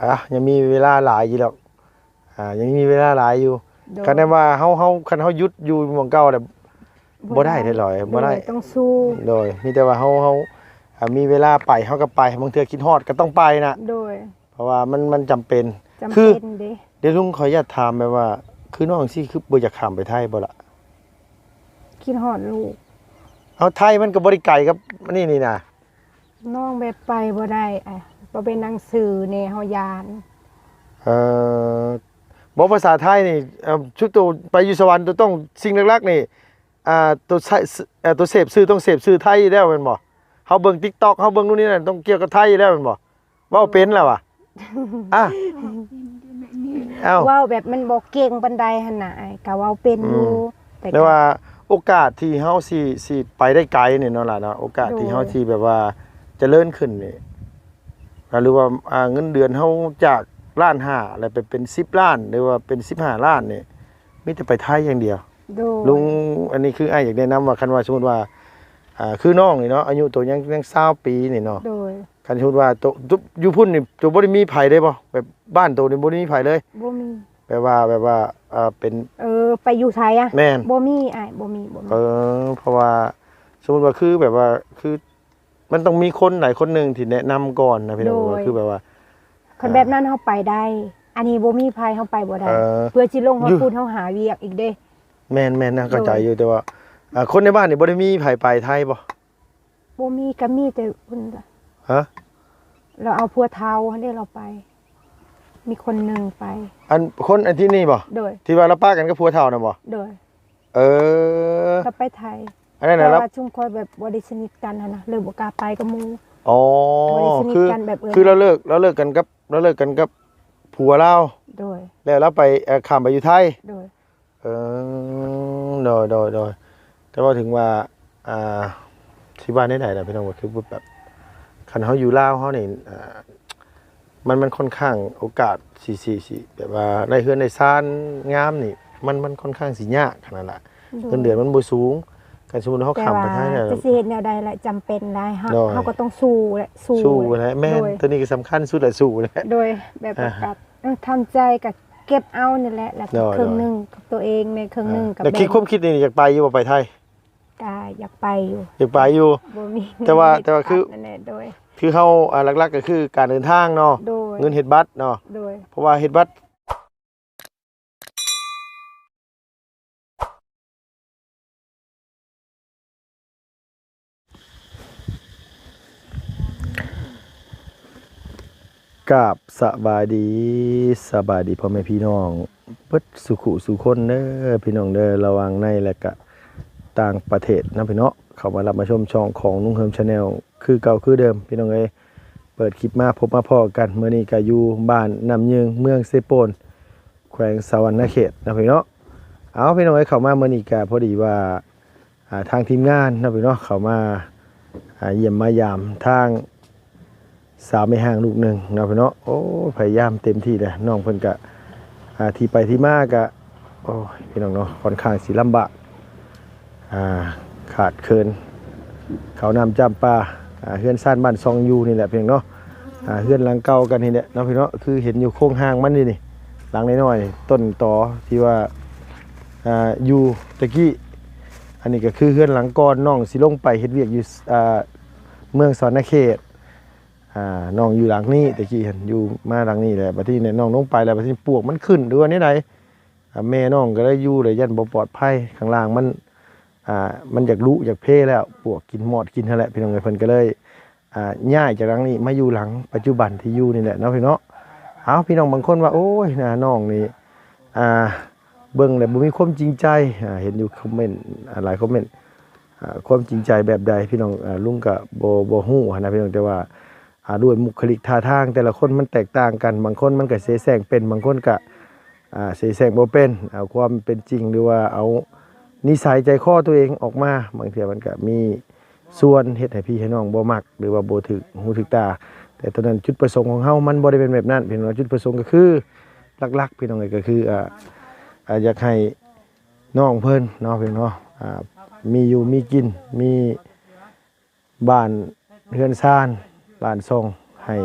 ອ່ະ ຍັງມີເວລາຫຼາຍຢູ່ດອກ ອ່າ ຍັງມີເວລາຫຼາຍຢູ່. ໂດຍ ຄັນແມ່ນວ່າເຮົາ ເຮົາ ຄັນເຮົາຢຸດຢູ່ໝ່ອງເກົ່າແລ້ວ ບໍ່ ບໍ່ໄດ້ ໄດ້ເດ້ຫຼອຍ ບໍ່ໄດ້ ໂດຍ ຕ້ອງສູ້. ໂດຍ ມີແຕ່ວ່າເຮົາ ເຮົາ ອ່າ ມີເວລາໄປ ເຮົາກໍໄປ ບາງເທື່ອຄິດຮອດກໍຕ້ອງໄປນະ. ໂດຍ ເພາະວ່າມັນ ມັນຈຳເປັນ ຈຳເປັນເດ້. ຄື ດຽວລຸງຂໍອະນຸຍາດຖາມແບບວ່າ ຄືນ້ອງຊີ້ ຄືບໍ່ຢາກຂ້າມໄປໄທບໍ່ລະ? ຄິດຮອດລູກ. ເອົາ ໄທມັນກໍບໍ່ໄດ້ໄກກັບອັນນີ້ນີ້ນະ. ນ້ອງແບບໄປບໍ່ໄດ້ ອ່າ ບໍ່ເປັນໜັງສືແດ່ ເຮົາຢ້ານ. ເອີ ບໍ່ ພາສາໄທນີ້ ເອີ ຊຸດໂຕໄປຢູ່ສະຫວັນ ໂຕຕ້ອງ ສິ່ງຫຼັກໆນີ້ ອ່າ ໂຕໃຊ້ ເອີ ໂຕເສບສື່ ຕ້ອງເສບສື່ໄທຢູ່ແລ້ວແມ່ນບໍ່? ເຮົາເບິ່ງ TikTok ເຮົາເບິ່ງໂນ່ນນີ້ນັ້ນ ຕ້ອງກ່ຽວກັບໄທຢູ່ແລ້ວແມ່ນບໍ່? ເວົ້າເປັນແລ້ວຫວາ? ອ່ະ ເອົ້າ ເວົ້າແບບມັນບໍ່ເກັ່ງປານໃດຫັ້ນນະ ອ້າຍ ກໍເວົ້າເປັນຢູ່ ອືມ ແຕ່ ແຕ່ວ່າໂອກາດທີ່ເຮົາຊິ ຊິໄປໄດ້ໄກນີ້ເນາະຫຼານເນາະ ໂອກາດທີ່ເຮົາ ໂດຍ ຊິແບບວ່າຈະເລີນຂຶ້ນນີ້ ອ່າ ຫຼືວ່າ ອ່າ ເງິນເດືອນເຮົາຈາກລ້ານຫ້າ ແລ້ວໄປເປັນສິບລ້ານ ຫຼືວ່າເປັນສິບຫ້າລ້ານນີ້ ມີແຕ່ໄປໄທຢ່າງດຽວ. ໂດຍ ລຸງ ອັນນີ້ຄືອ້າຍຢາກແນະນຳວ່າ ຄັນວ່າສົມມຸດວ່າ ອ່າ ຄືນ້ອງນີ້ເນາະ ອາຍຸໂຕຍັງ ຍັງຊາວປີນີ້ເນາະ ໂດຍ ຄັນສົມມຸດວ່າໂຕ ຢູ່ພຸ້ນນີ້ໂຕບໍ່ໄດ້ມີໃຜເລີຍບໍ່? ແບບບ້ານໂຕນີ້ບໍ່ໄດ້ມີໃຜເລີຍ? ບໍ່ມີ. ແບບວ່າ ແບບວ່າ ເອີ ເປັນ ເອີ ໄປຢູ່ໃສອະ? ແມ່ນ ບໍ່ມີອ້າຍ ບໍ່ມີ ບໍ່ມີ. ເອີ ເພາະວ່າສົມມຸດວ່າ ຄືແບບວ່າ ຄື ມັນຕ້ອງມີຄົນໃດຄົນໜຶ່ງທີ່ແນະນຳກ່ອນນະພີ່ນ້ອງ ໂດຍ ວ່າຄືແບບວ່າ ຄັນແບບນັ້ນເຮົາໄປໄດ້ ອັນນີ້ບໍ່ມີໃຜ ເຮົາໄປບໍ່ໄດ້ ເອີ ເພື່ອຊິລົງຮອດພຸ້ນເຮົາຫາວຽກອີກເດ້. ແມ່ນໆ ເຂົ້າໃຈຢູ່ ໂດຍ ແຕ່ວ່າ ອ່າ ຄົນໃນບ້ານນີ້ບໍ່ໄດ້ມີໃຜໄປໄທບໍ່? ບໍ່ມີ ກໍມີແຕ່ພຸ້ນລະ. ຮະ? ລາວເອົາຜົວເຖົ້າຫັ້ນເດ້ລາວໄປ ມີຄົນໜຶ່ງໄປ. ອັນຄົນອັນທີ່ນີ້ບໍ່? ໂດຍ ທີ່ວ່າລາວປະກັນກັບຜົວເຖົ້ານະບໍ່? ໂດຍ ເອີ ກໍໄປໄທ ອັນນັ້ນນະ ແຕ່ວ່າຊຸມຂ້ອຍແບບບໍ່ໄດ້ສະໜິດກັນຫັ້ນນະ ເລີຍບໍ່ກ້າໄປກັບໝູ່. ອໍ ບໍ່ໄດ້ສະໜິດກັນແບບ ເອີ ຄືລາວເລີກ ລາວເລີກກັນກັບ ລາວເລີກກັນກັບຜົວລາວ. ໂດຍ ແລ້ວລາວໄປ ເອີ ຂ້າມໄປຢູ່ໄທ. ໂດຍ ເອີ ໂດຍໆໆ ແຕ່ວ່າເຖິງວ່າ ອ່າ ຊິວ່າແນວໃດລະພີ່ນ້ອງ ກໍຄືແບບ ຄັນເຮົາຢູ່ລາວເຮົານີ້ ອ່າ ມັນ ມັນຂ້ອນຂ້າງໂອກາດຊິ ຊິ ຊິແບບວ່າໄດ້ເຮືອນໄດ້ຊານງາມນີ້ ມັນ ມັນຂ້ອນຂ້າງຊິຍາກຫັ້ນນະ. ໂດຍ ເງິນເດືອນມັນບໍ່ສູງ ຄັນສົມມຸດເຮົາຂ້າມໄປໄທແລ້ວ ແຕ່ວ່າຈະຊິເຮັດແນວໃດລະ ຈຳເປັນຫຼາຍ ເຮົາ ໂດຍ ເຮົາກໍຕ້ອງສູ້ແຫຼະ ສູ້ ສູ້ແຫຼະ. ແມ່ນ ໂດຍ ໂຕນີ້ກໍສຳຄັນສຸດລະ ສູ້ແຫຼະ. ໂດຍ ແບບ ອ່າ ກໍ ເອີ ທຳໃຈກໍເກັບເອົານີ້ແຫຼະ ແລ້ວກໍ ໂດຍ ເຄິ່ງໜຶ່ງກັບໂຕເອງແດ່ ເຄິ່ງໜຶ່ງ ອ່າ ກໍ ແລ້ວຄິດ ແບ່ງ ຄວາມຄິດນີ້ຢາກໄປຢູ່ບໍ່ ໄປໄທ? ກະຢາກໄປຢູ່. ຢາກໄປຢູ່ ບໍ່ມີ ແຕ່ວ່າ ແຕ່ວ່າຄື ນັ້ນແຫຼະ ໂດຍ ຄືເຮົາ ອ່າ ຫຼັກໆກໍຄືການເດີນທາງເນາະ ໂດຍ ເງິນເຮັດບັດເນາະ ໂດຍ ເພາະວ່າເຮັດບັດ ກາບສະບາຍດີ ສະບາຍດີພໍ່ແມ່ພີ່ນ້ອງເບິດສູ່ຄູ່ສູ່ຄົນເດີພີ່ນ້ອງເດີ ລະຫວ່າງໃນ ແລະກະຕ່າງປະເທດເນາະພີ່ເນາະ ເຂົ້າມາຮັບມາຊົມຊ່ອງຂອງລຸງເຮີມ Channel ຄືເກົ່າຄືເດີມພີ່ນ້ອງເອີຍ. ເປີດຄລິບມາພົບມາພໍ້ກັນ ມື້ນີ້ກະຢູ່ບ້ານນ້ຳຍືງ ເມືອງເຊໂປນ ແຂວງສະຫວັນນະເຂດເນາະພີ່ນ້ອງເນາະ. ເອົາ ພີ່ນ້ອງເອີຍ ເຂົ້າມາມື້ນີ້ກະພໍດີວ່າ ອ່າ ທາງທີມງານເນາະພີ່ນ້ອງເນາະ ເຂົ້າມາ ອ່າ ຢ້ຽມມາຢາມທາງສາວແມ່ຮ້າງລູກໜຶ່ງເນາະພີ່ນ້ອງເນາະ. ໂອ້ ພະຍາຍາມເຕັມທີ່ແຫຼະ ນ້ອງເພິ່ນກະ ອ່າ ທີ່ໄປທີ່ມາກະ ໂອ້ຍ ພີ່ນ້ອງເນາະ ຂ້ອນຂ້າງຊິລຳບາກ ອ່າ ຂາດເຂີນ ເຂົ້ານ້ຳຈຳປາ ອ່າ ເຮືອນຊານບ້ານຊ່ອງຢູ່ນີ້ແຫຼະພີ່ນ້ອງເນາະ. ອ່າ ເຮືອນຫຼັງເກົ່າກັນນີ້ແຫຼະເນາະພີ່ນ້ອງເນາະ ຄືເຫັນຢູ່ໂຄງຮ່າງມັນນີ້ ນີ້ ຫຼັງນ້ອຍໆ ຕົ້ນຕໍທີ່ວ່າ ອ່າ ຢູ່ແຕ່ກີ້. ອັນນີ້ກໍຄືເຮືອນຫຼັງກ່ອນ ນ້ອງຊິລົງໄປເຮັດວຽກຢູ່ ອ່າ ເມືອງສະຫວັນນະເຂດ. ອ່າ ນ້ອງຢູ່ຫຼັງນີ້ ແຕ່ກີ້ຫັ້ນຢູ່ມາຫຼັງນີ້ແຫຼະ ບັດນີ້ນ້ອງລົງໄປແລ້ວ ບັດນີ້ປວກມັນຂຶ້ນ ຫຼືວ່າແນວໃດ ອ່າ ແມ່ນ້ອງກໍເລີຍຢູ່ແລ້ວ ຢ້ານບໍ່ປອດໄພ ຂ້າງລ່າງມັນ ອ່າ ມັນຢາກລຸຢາກເພແລ້ວ ປວກກິນມອດກິນຫັ້ນແຫຼະ ພີ່ນ້ອງເອີຍ. ເພິ່ນກໍເລີຍ ອ່າ ຍ້າຍຈາກຫຼັງນີ້ມາຢູ່ຫຼັງປັດຈຸບັນທີ່ຢູ່ນີ້ແຫຼະເນາະພີ່ນ້ອງເນາະ. ເອົາ ພີ່ນ້ອງບາງຄົນວ່າ ໂອ້ຍ ນ້ອງນີ້ ອ່າ ເບິ່ງແລ້ວບໍ່ມີຄວາມຈິງໃຈ ອ່າ ເຫັນຢູ່ຄອມເມັນ ອ່າ ຫຼາຍຄອມເມັນ ອ່າ ຄວາມຈິງໃຈແບບໃດ ພີ່ນ້ອງ ອ່າ ລຸງກໍບໍ່ ບໍ່ຮູ້ຫັ້ນນະ ພີ່ນ້ອງ ແຕ່ວ່າ ອ່າ ດ້ວຍບຸກຄະລິກທ່າທາງແຕ່ລະຄົນມັນແຕກຕ່າງກັນ ບາງຄົນມັນກໍເສແສ້ງເປັນ ບາງຄົນກໍ ອ່າ ເສແສ້ງບໍ່ເປັນ ເອົາຄວາມເປັນຈິງ ຫຼືວ່າເອົານິໄສໃຈຄໍຕົວເອງອອກມາ ບາງເທື່ອມັນກໍມີສ່ວນເຮັດໃຫ້ພີ່ໃຫ້ນ້ອງບໍ່ມັກ ຫຼືວ່າບໍ່ຖືກຫູຖືກຕາ. ແຕ່ຕອນນັ້ນຈຸດປະສົງຂອງເຮົາມັນບໍ່ໄດ້ເປັນແບບນັ້ນ ພີ່ນ້ອງ ຈຸດປະສົງກໍຄືຫຼັກໆ ພີ່ນ້ອງເອີຍ ກໍຄື ອ່າ ອ່າ ຢາກໃຫ້ນ້ອງເພິ່ນເນາະ ພີ່ນ້ອງເນາະ ອ່າ ມີຢູ່ມີກິນ ມີ ບ້ານເຮືອນຊານ ບ້ານຊ່ອງ ໃຫ້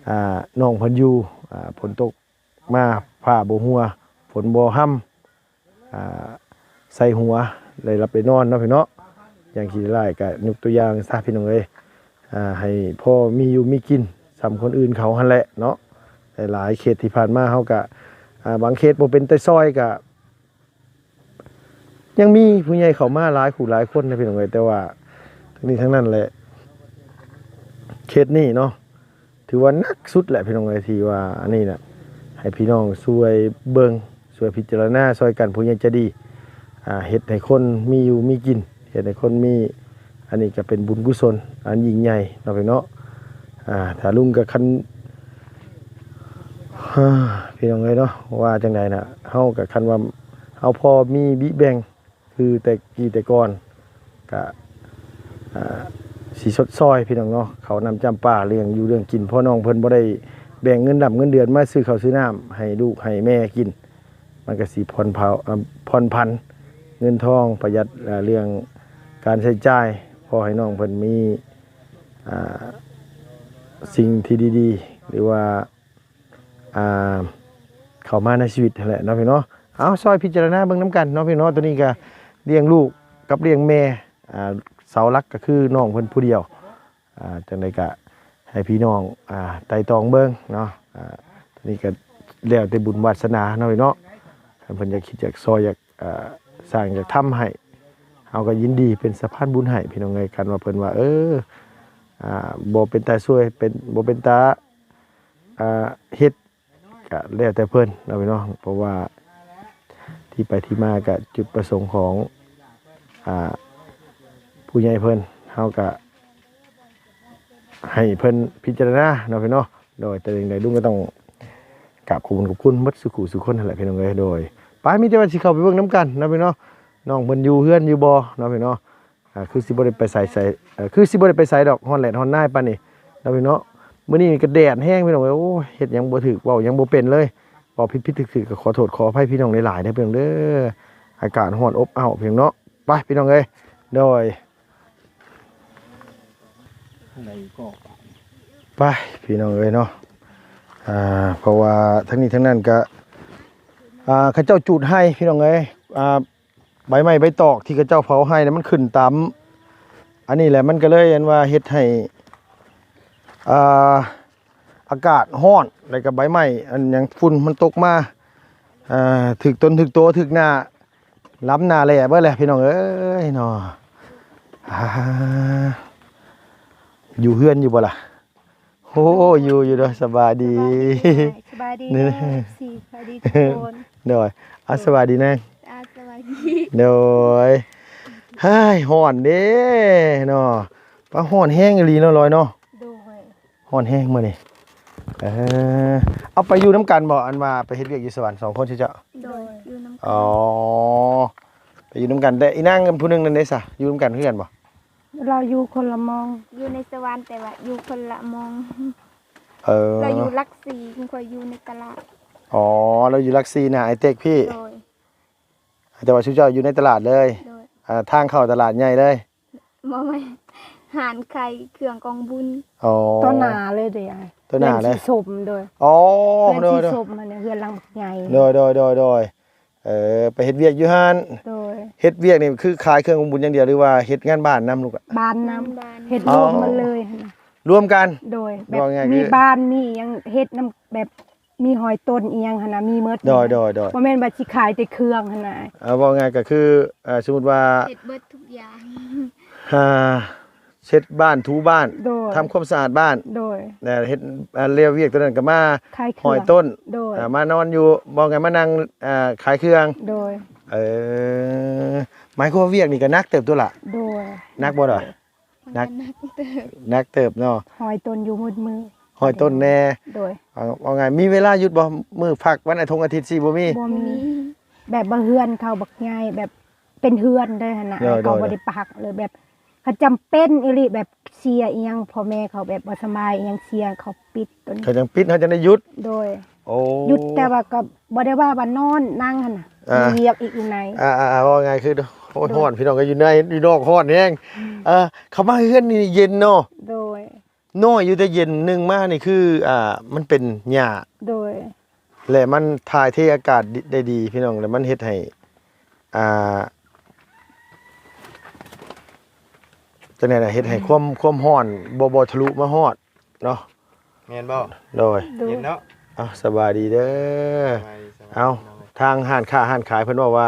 ອ່າ ນ້ອງເພິ່ນຢູ່ ອ່າ ຝົນຕົກມາຟ້າບໍ່ຮົ່ວ ຝົນບໍ່ຮຳ ອ່າ ໃສ່ຫົວ ໄດ້ຫຼັບໄດ້ນອນເນາະພີ່ເນາະ. ຢ່າງຂີ້ຮ້າຍກະຍົກຕົວຢ່າງຊະພີ່ນ້ອງເອີຍ ອ່າ ໃຫ້ພໍມີຢູ່ມີກິນສ່ຳຄົນອື່ນເຂົາຫັ້ນແຫຼະເນາະ. ຫຼາຍໆເຂດທີ່ຜ່ານມາເຮົາກະ ອ່າ ບາງເຂດບໍ່ເປັນຕາຊ່ອຍກະ ຍັງມີຜູ້ໃຫຍ່ເຂົ້າມາຫຼາຍຄູ່ຫຼາຍຄົນນະພີ່ນ້ອງເອີຍ ແຕ່ວ່າທັງນີ້ທັງນັ້ນແຫຼະ ເຂດນີ້ເນາະ ຖືວ່າໜັກສຸດແຫຼະພີ່ນ້ອງເອີຍ ທີ່ວ່າອັນນີ້ນະ ໃຫ້ພີ່ນ້ອງຊ່ວຍເບິ່ງ ຊ່ວຍພິຈາລະນາຊ່ອຍກັນ ຜູ້ໃຫຍ່ໃຈດີ ອ່າ ເຮັດໃຫ້ຄົນມີຢູ່ມີກິນ ເຮັດໃຫ້ຄົນມີ ອັນນີ້ກະເປັນບຸນກຸສົນອັນຍິ່ງໃຫຍ່ເນາະພີ່ເນາະ. ອ່າ ຖ້າລຸງກະຄັນ ພີ່ນ້ອງເອີຍເນາະ ວ່າຈັ່ງໃດນະ ເຮົາກະຄັນວ່າເຮົາພໍມີບິແບ່ງ ຄືແຕ່ກີ້ແຕ່ກ່ອນ ກະ ອ່າ ຊິຊົດຊ່ອຍພີ່ນ້ອງເນາະ ເຂົ້ານ້ຳຈຳປາ ເລື່ອງຢູ່ເລື່ອງກິນ ເພາະນ້ອງເພິ່ນບໍ່ໄດ້ແບ່ງເງິນດຳເງິນເດືອນມາຊື້ເຂົ້າຊື້ນ້ຳໃຫ້ລູກໃຫ້ແມ່ກິນ ມັນກະຊິຜ່ອນເຜົາ ເອີ່ມ ຜ່ອນຜັນເງິນທອງ ປະຢັດ ເອີ່ ເລື່ອງການໃຊ້ຈ່າຍ ພໍໃຫ້ນ້ອງເພິ່ນມີ ອ່າ ສິ່ງທີ່ດີໆ ຫຼືວ່າ ອ່າ ເຂົ້າມາໃນຊີວິດຫັ້ນແຫຼະເນາະພີ່ເນາະ. ເອົາ ຊ່ອຍພິຈາລະນາເບິ່ງນຳກັນເນາະພີ່ເນາະ. ໂຕນີ້ກະລ້ຽງລູກກັບລ້ຽງແມ່ ອ່າ ເສົາຫຼັກກະຄືນ້ອງເພິ່ນຜູ້ດຽວ ອ່າ ຈັ່ງໃດກະໃຫ້ພີ່ນ້ອງ ອ່າ ໄຕ່ຕອງເບິ່ງເນາະ. ອ່າ ໂຕນີ້ກະແລ້ວແຕ່ບຸນວາສະໜາເນາະພີ່ເນາະ ຄັນເພິ່ນຢາກຄິດຢາກຊ່ອຍ ຢາກ ອ່າ ສ້າງ ຢາກທຳໃຫ້ ເຮົາກະຍິນດີເປັນສະພານບຸນໃຫ້ພີ່ນ້ອງເອີຍ. ຄັນວ່າເພິ່ນວ່າ ເອີ ອ່າ ບໍ່ເປັນຕາຊ່ວຍ ເປັນ ບໍ່ເປັນຕາ ອ່າ ເຮັດ ກະແລ້ວແຕ່ເພິ່ນເນາະພີ່ນ້ອງ ເພາະວ່າທີ່ໄປທີ່ມາກະຈຸດປະສົງຂອງ ອ່າ ຜູ້ໃຫຍ່ເພິ່ນ ເຮົາກະໃຫ້ເພິ່ນພິຈາລະນາເນາະພີ່ນ້ອງ. ໂດຍ ແຕ່ຈັ່ງໃດລຸງກະຕ້ອງກາບຂອບຄຸນຂອບຄຸນໝົດສູ່ຄູ່ສູ່ຄົນຫັ້ນແຫຼະພີ່ນ້ອງເອີຍ. ໂດຍ ໄປ ມີແຕ່ວ່າຊິເຂົ້າໄປເບິ່ງນຳກັນເນາະພີ່ນ້ອງ ນ້ອງເພິ່ນຢູ່ເຮືອນຢູ່ບໍ່ເນາະພີ່ນ້ອງ. ອ່າ ຄືຊິບໍ່ໄດ້ໄປໃສ ໃສ ເອີ ຄືຊິບໍ່ໄດ້ໄປໃສດອກ ຮ້ອນແດດຮ້ອນນາຍປານນີ້ເນາະພີ່ນ້ອງ. ມື້ນີ້ກະແດດແຮງພີ່ນ້ອງເອີຍ ໂອ້ຍ ເຮັດຫຍັງບໍ່ຖືກ ເວົ້າຫຍັງບໍ່ເປັນເລີຍ ເວົ້າຜິດໆຖືກໆກະຂໍໂທດຂໍອະໄພພີ່ນ້ອງຫຼາຍໆເດີພີ່ນ້ອງເດີ. ອາກາດຮ້ອນອົບເອົ້າພີ່ນ້ອງເນາະ. ໄປພີ່ນ້ອງເອີຍ ໂດຍ ໄປພີ່ນ້ອງເອີຍເນາະ. ອ່າ ເພາະວ່າທັງນີ້ທັງນັ້ນກະ ອ່າ ເຂົາເຈົ້າຈູດໄຮ່ພີ່ນ້ອງເອີຍ ອ່າ ໃບໄມ້ໃບຕອກທີ່ເຂົາເຈົ້າເຜົາໄຮ່ນະ ມັນຂຶ້ນຕາມອັນນີ້ແຫຼະ ມັນກະເລີຍອັນວ່າເຮັດໃຫ້ ອ່າ ອາກາດຮ້ອນ ແລ້ວກະໃບໄມ້ອັນຫຍັງຝຸ່ນມັນຕົກມາ ອ່າ ຖືກຕົນຖືກໂຕຖືກໜ້າ ລຳໜ້າແຫຼເບິດແຫຼະພີ່ນ້ອງເອີຍເນາະ. ອ່າ ຢູ່ເຮືອນຢູ່ບໍ່ລະ? ໂອ້ ຢູ່ ຢູ່ເດີ ສະບາຍດີ ສະບາຍດີ ເດີ ເອັຟຊີ ສະບາຍດີທຸກຄົນ. ໂດຍ ອ່າ ສະບາຍດີນາງ ອ່າ ສະບາຍດີ ໂດຍ. ເຮີ້ຍ ຮ້ອນເດ້ເນາະ ປາ ຮ້ອນແຮງອີ່ຫຼີເນາະ ລອຍເນາະ. ໂດຍ ຮ້ອນແຮງມື້ນີ້. ເອີ ເອົາ ໄປຢູ່ນຳກັນບໍ່ ອັນວ່າໄປເຮັດວຽກຢູ່ສະຫວັນສອງຄົນເຈົ້າ? ໂດຍ ຢູ່ນຳກັນ. ອໍ ໄປຢູ່ນຳກັນ ແຕ່ອີນາງຜູ້ໜຶ່ງນັ້ນເດ້ຊະ ຢູ່ນຳກັນຄືກັນບໍ່? ລາວຢູ່ຄົນລະໝ່ອງ ຢູ່ໃນສະຫວັນ ແຕ່ວ່າຢູ່ຄົນລະໝ່ອງ. ເອີ ລາວຢູ່ຫຼັກສີ່ ຂ້ອຍຢູ່ໃນຕະຫຼາດ. ອໍ ລາວຢູ່ຫຼັກສີ່ນະ ໄອເຕັກພີ້. ໂດຍ ແຕ່ວ່າຊຸມເຈົ້າຢູ່ໃນຕະຫຼາດເລີຍ. ໂດຍ ອ່າ ທາງເຂົ້າຕະຫຼາດໃຫຍ່ເລີຍ. ບໍ່ແມ່ນ ຮ້ານຂາຍເຄື່ອງກອງບຸນ. ອໍ ຕໍ່ໜ້າເລີຍເດ້ ຕໍ່ໜ້າເລີຍ ເຮືອນສີສົມ. ໂດຍ ອໍ ເຮືອນສີສົມຫັ້ນນະ ເຮືອນຫຼັງບັກໃຫຍ່. ໂດຍ ໂດຍ ໂດຍ ໂດຍ. ເອີ ໄປເຮັດວຽກຢູ່ຫັ້ນ. ໂດຍ ເຮັດວຽກນີ້ຄືຂາຍເຄື່ອງກອງບຸນຢ່າງດຽວ ຫຼືວ່າເຮັດງານບ້ານນຳລູກ? ບ້ານນຳ ເຮັດລວມໝົດເລີຍຫັ້ນນະ. ລວມກັນ. ໂດຍ ແບບ ເວົ້າງ່າຍໆ ມີບ້ານ ມີຫຍັງ ເຮັດນຳ ແບບມີຮ້ອຍຕົ້ນອີ່ຫຍັງຫັ້ນນະ ມີໝົດ. ໂດຍ ໂດຍ ໂດຍ ບໍ່ແມ່ນວ່າຊິຂາຍແຕ່ເຄື່ອງຫັ້ນນະ. ເອີ ເວົ້າງ່າຍກະຄື ເອີ ສົມມຸດວ່າ ເຮັດເບິດທຸກຢ່າງ ອ່າ ເຊັດບ້ານ ຖູບ້ານ. ໂດຍ ທຳຄວາມສະອາດບ້ານ. ໂດຍ ແລ້ວເຮັດ ອ່າ ແລ້ວວຽກໂຕນັ້ນກະມາ ຮ້ອຍຕົ້ນ. ໂດຍ ອ່າ ມານອນຢູ່ ເວົ້າງ່າຍມານັ່ງ ອ່າ ຂາຍເຄື່ອງ. ໂດຍ ເອີ ໝາຍຄວາມວ່າວຽກນີ້ກະໜັກເຕີບຕົວລະ. ໂດຍ ໜັກບໍ່ລະ? ໜັກ ໜັກເຕີບ ໜັກເຕີບເນາະ ຮ້ອຍຕົ້ນຢູ່ໝົດມື້. ຮ້ອຍຕົ້ນແນ່. ໂດຍ ເອົາ ເວົ້າງ່າຍ ມີເວລາຢຸດບໍ່? ມື້ພັກວັນອາທົງອາທິດຊິບໍ່ມີ? ບໍ່ມີ ບໍ່ມີ ແບບວ່າເຮືອນເຂົາບັກໃຫຍ່ ແບບເປັນເຮືອນເດີຫັ້ນນະ. ໂດຍ ເຂົາບໍ່ໄດ້ ໂດຍ ໄດ້ພັກເລີຍ ແບບເຂົາຈຳເປັນອີ່ຫຼີ ແບບເສຍອີ່ຫຍັງ ພໍ່ແມ່ເຂົາແບບບໍ່ສະບາຍອີ່ຫຍັງເສຍ ເຂົາປິດໂຕນີ້ ເຂົາຈັ່ງປິດ ເຮົາຈັ່ງໄດ້ຢຸດ. ໂດຍ ໂອ້ ຢຸດ ແຕ່ວ່າກໍບໍ່ໄດ້ວ່າ ວ່ານອນນັ່ງຫັ້ນນະ. ອ່າ ມີວຽກອີກຢູ່ໃນ. ອ່າໆ ເວົ້າງ່າຍຄື ໂອ້ຍ ຮ້ອນ ພີ່ນ້ອງ ກໍຢູ່ໃນ ຢູ່ນອກຮ້ອນແຮງ. ອືມ ເອີ ເຂົ້າມາເຮືອນນີ້ເຢັນເນາະ. ໂດຍ ນ້ອຍຢູ່ ແຕ່ເຢັນໜຶ່ງມານີ້ຄື ອ່າ ມັນເປັນຫຍ້າ ໂດຍ ແລະມັນຖ່າຍເທອາກາດໄດ້ດີພີ່ນ້ອງ ແລະມັນເຮັດໃຫ້ ອ່າ ຈັ່ງໃດນະ ເຮັດໃຫ້ຄວາມ ຄວາມຮ້ອນບໍ່ ບໍ່ທະລຸມາຮອດເນາະ ແມ່ນບໍ່? ໂດຍ ໂດຍ ເຫັນເນາະ ເອົ້າ ສະບາຍດີເດີ ສະບາຍດີ ສະບາຍດີ ເອົ້າ ພີ່ນ້ອງເອີຍ ທາງຮ້ານຄ້າຮ້ານຂາຍເພິ່ນເວົ້າວ່າ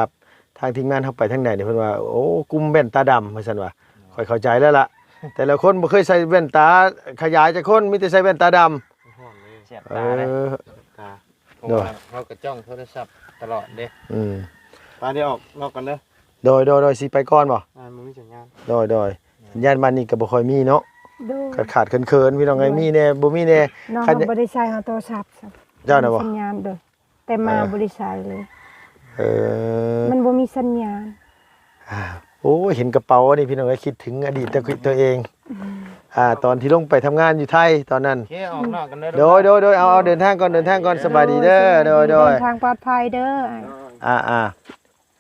ທາງທີມງານເຮົາໄປທາງໃດນີ້ ເພິ່ນວ່າ ໂອ້ ກຸ່ມແວ່ນຕາດຳ ວ່າຊັ້ນວ່າ ຂ້ອຍເຂົ້າໃຈແລ້ວລະ ແຕ່ລະຄົນບໍ່ເຄີຍໃສ່ແວ່ນຕາຂະຫຍາຍຈັກຄົນ ມີແຕ່ໃສ່ແວ່ນຕາດຳ ຮ້ອນເດ້ ແສບຕາເດ້ ເອີ ຕາ ເພາະວ່າເຮົາກໍຈ້ອງໂທລະສັບຕະຫຼອດເດ້ ອືມ ໄປ ດຽວອອກນອກກັນເດີ ໂດຍ ໂດຍ ໂດຍ ຊິໄປກ່ອນບໍ່? ອ່າ ບໍ່ມີສັນຍານ ໂດຍ ໂດຍ ສັນຍານບ້ານນີ້ກໍບໍ່ຄ່ອຍມີເນາະ ໂດຍ ຂາດໆເຂີນໆ ພີ່ນ້ອງເອີຍ ໂດຍ ມີແດ່ບໍ່ມີແດ່ ນ້ອງ ຄັນ ບໍ່ໄດ້ໃຊ້ເຮົາໂທລະສັບ ເຈົ້ານະບໍ່ ສັນຍານ ໂດຍ ແຕ່ມາ ເອີ ບໍ່ໄດ້ໃຊ້ເລີຍ ເອີ ມັນບໍ່ມີສັນຍານ ອ່າ ໂອ້ຍ ເຫັນກະເປົາອັນນີ້ ພີ່ນ້ອງເອີຍ ຄິດເຖິງອະດີດຕົວ ຕົວເອງ ອືມ ອ່າ ຕອນທີ່ລົງໄປທຳງານຢູ່ໄທຕອນນັ້ນ ໂອເຄ ອອກນອກກັນເດີ ໂດຍ ໂດຍ ໂດຍ ເອົາ ເອົາ ເດີນທາງກ່ອນ ເດີນທາງກ່ອນ ສະບາຍດີເດີ ໂດຍ ໂດຍ ເດີນທາງປອດໄພເດີ ອ່າ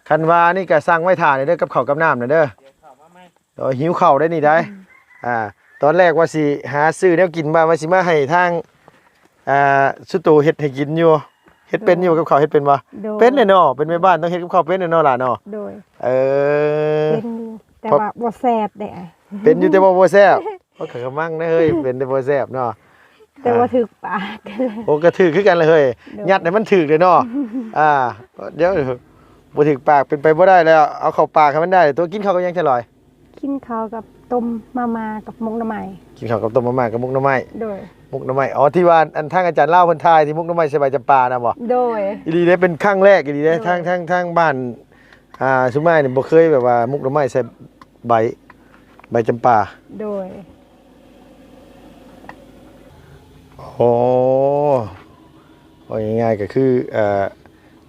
ໆ ຄັນວ່ານີ້ກໍສັ່ງໄວ້ຖ້າແດ່ເດີ ກັບເຂົ້າກັບນ້ຳນະເດີ ດຽວເຂົ້າມາໃໝ່ ໂດຍ ຫິວເຂົ້າໄດ໋ນີ້ໄດ໋ ອືມ ອ່າ ຕອນແລກວ່າຊິຫາຊື້ແນວກິນມາ ວ່າຊິມາໃຫ້ທາງ ອ່າ ສຸໂຕເຮັດໃຫ້ກິນຢູ່ ເຮັດເປັນຢູ່ ໂດຍ ກັບເຂົ້າເຮັດເປັນບໍ່? ໂດຍ ເປັນແດ່ເນາະ ເປັນແມ່ບ້ານຕ້ອງເຮັດກັບເຂົ້າເປັນແດ່ເນາະຫຼານເນາະ ໂດຍ ເອີ ເປັນຢູ່ ແຕ່ວ່າບໍ່ແຊບເດ້ ເປັນຢູ່ແຕ່ວ່າບໍ່ແຊບ ມັນກໍກະມັງນະເຮີຍ ເປັນແຕ່ບໍ່ແຊບເນາະ ແຕ່ວ່າຖືກປາກ ໂອ້ ກໍຖືກຄືກັນລະເຮີຍ ໂດຍ ຍັດໃຫ້ມັນຖືກເດ້ເນາະ ອ່າ ດຽວ ບໍ່ຖືກປາກເປັນໄປບໍ່ໄດ້ແລ້ວ ເອົາເຂົ້າປາກໃຫ້ມັນໄດ້ ຕົວກິນເຂົ້າກັບຫຍັງຊະລອຍ? ກິນເຂົ້າກັບຕົ້ມມາມ່າກັບໝົກໜໍ່ໄມ້ ກິນເຂົ້າກັບຕົ້ມມາມ່າກັບໝົກໜໍ່ໄມ້ ໂດຍ ໝົກໜໍ່ໄມ້ ອໍ ທີ່ວ່າອັນທາງອາຈານລາວເພິ່ນຖ່າຍທີ່ໝົກໜໍ່ໄມ້ໃສ່ໃບຈຳປານະບໍ່? ໂດຍ ອີ່ຫຼີເດ້ ເປັນຄັ້ງແລກອີ່ຫຼີເດ້ ໂດຍ ທາງ ທາງ ທາງບ້ານ ອ່າ ຊຸມມາຍນີ້ບໍ່ເຄີຍແບບວ່າໝົກໜໍ່ໄມ້ໃສ່ໃບ ໃບຈຳປາ ໂດຍ ໂອ້ ເວົ້າງ່າຍໆກໍຄື ເອີ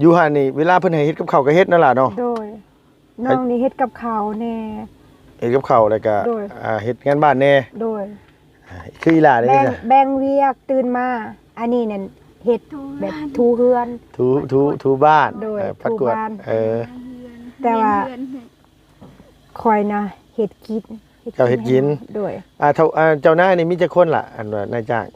ຢູ່ຫັ້ນນີ້ເວລາເພິ່ນໃຫ້ເຮັດກັບເຂົ້າກໍເຮັດນັ້ນລະເນາະ ໂດຍ ນ້ອງນີ້ເຮັດກັບເຂົ້າແດ່ ເຮັດກັບເຂົ້າ ແລ້ວກະ ໂດຍ ອ່າ ເຮັດງານບ້ານແດ່ ໂດຍ ຄືອີ່ຫຼ້າເດ້ ແບ່ງ ແບ່ງວຽກ ຕື່ນມາ ອັນນີ້ນັ້ນເຮັດແບບຖູເຮືອນ ຖູ ຖູ ຖູບ້ານ ໂດຍ ເອີ ປັດກວາດ ຖູບ້ານ ເອີ ແຕ່ວ່າຂ້ອຍນະເຮັດກິນ ເຮັດກິນ ເຈົ້າເຮັດກິນ ໂດຍ ອ່າ ເຈົ້ານາຍນີ້ມີຈັກຄົນລະ ອັນວ່ານາຍຈ້າງ?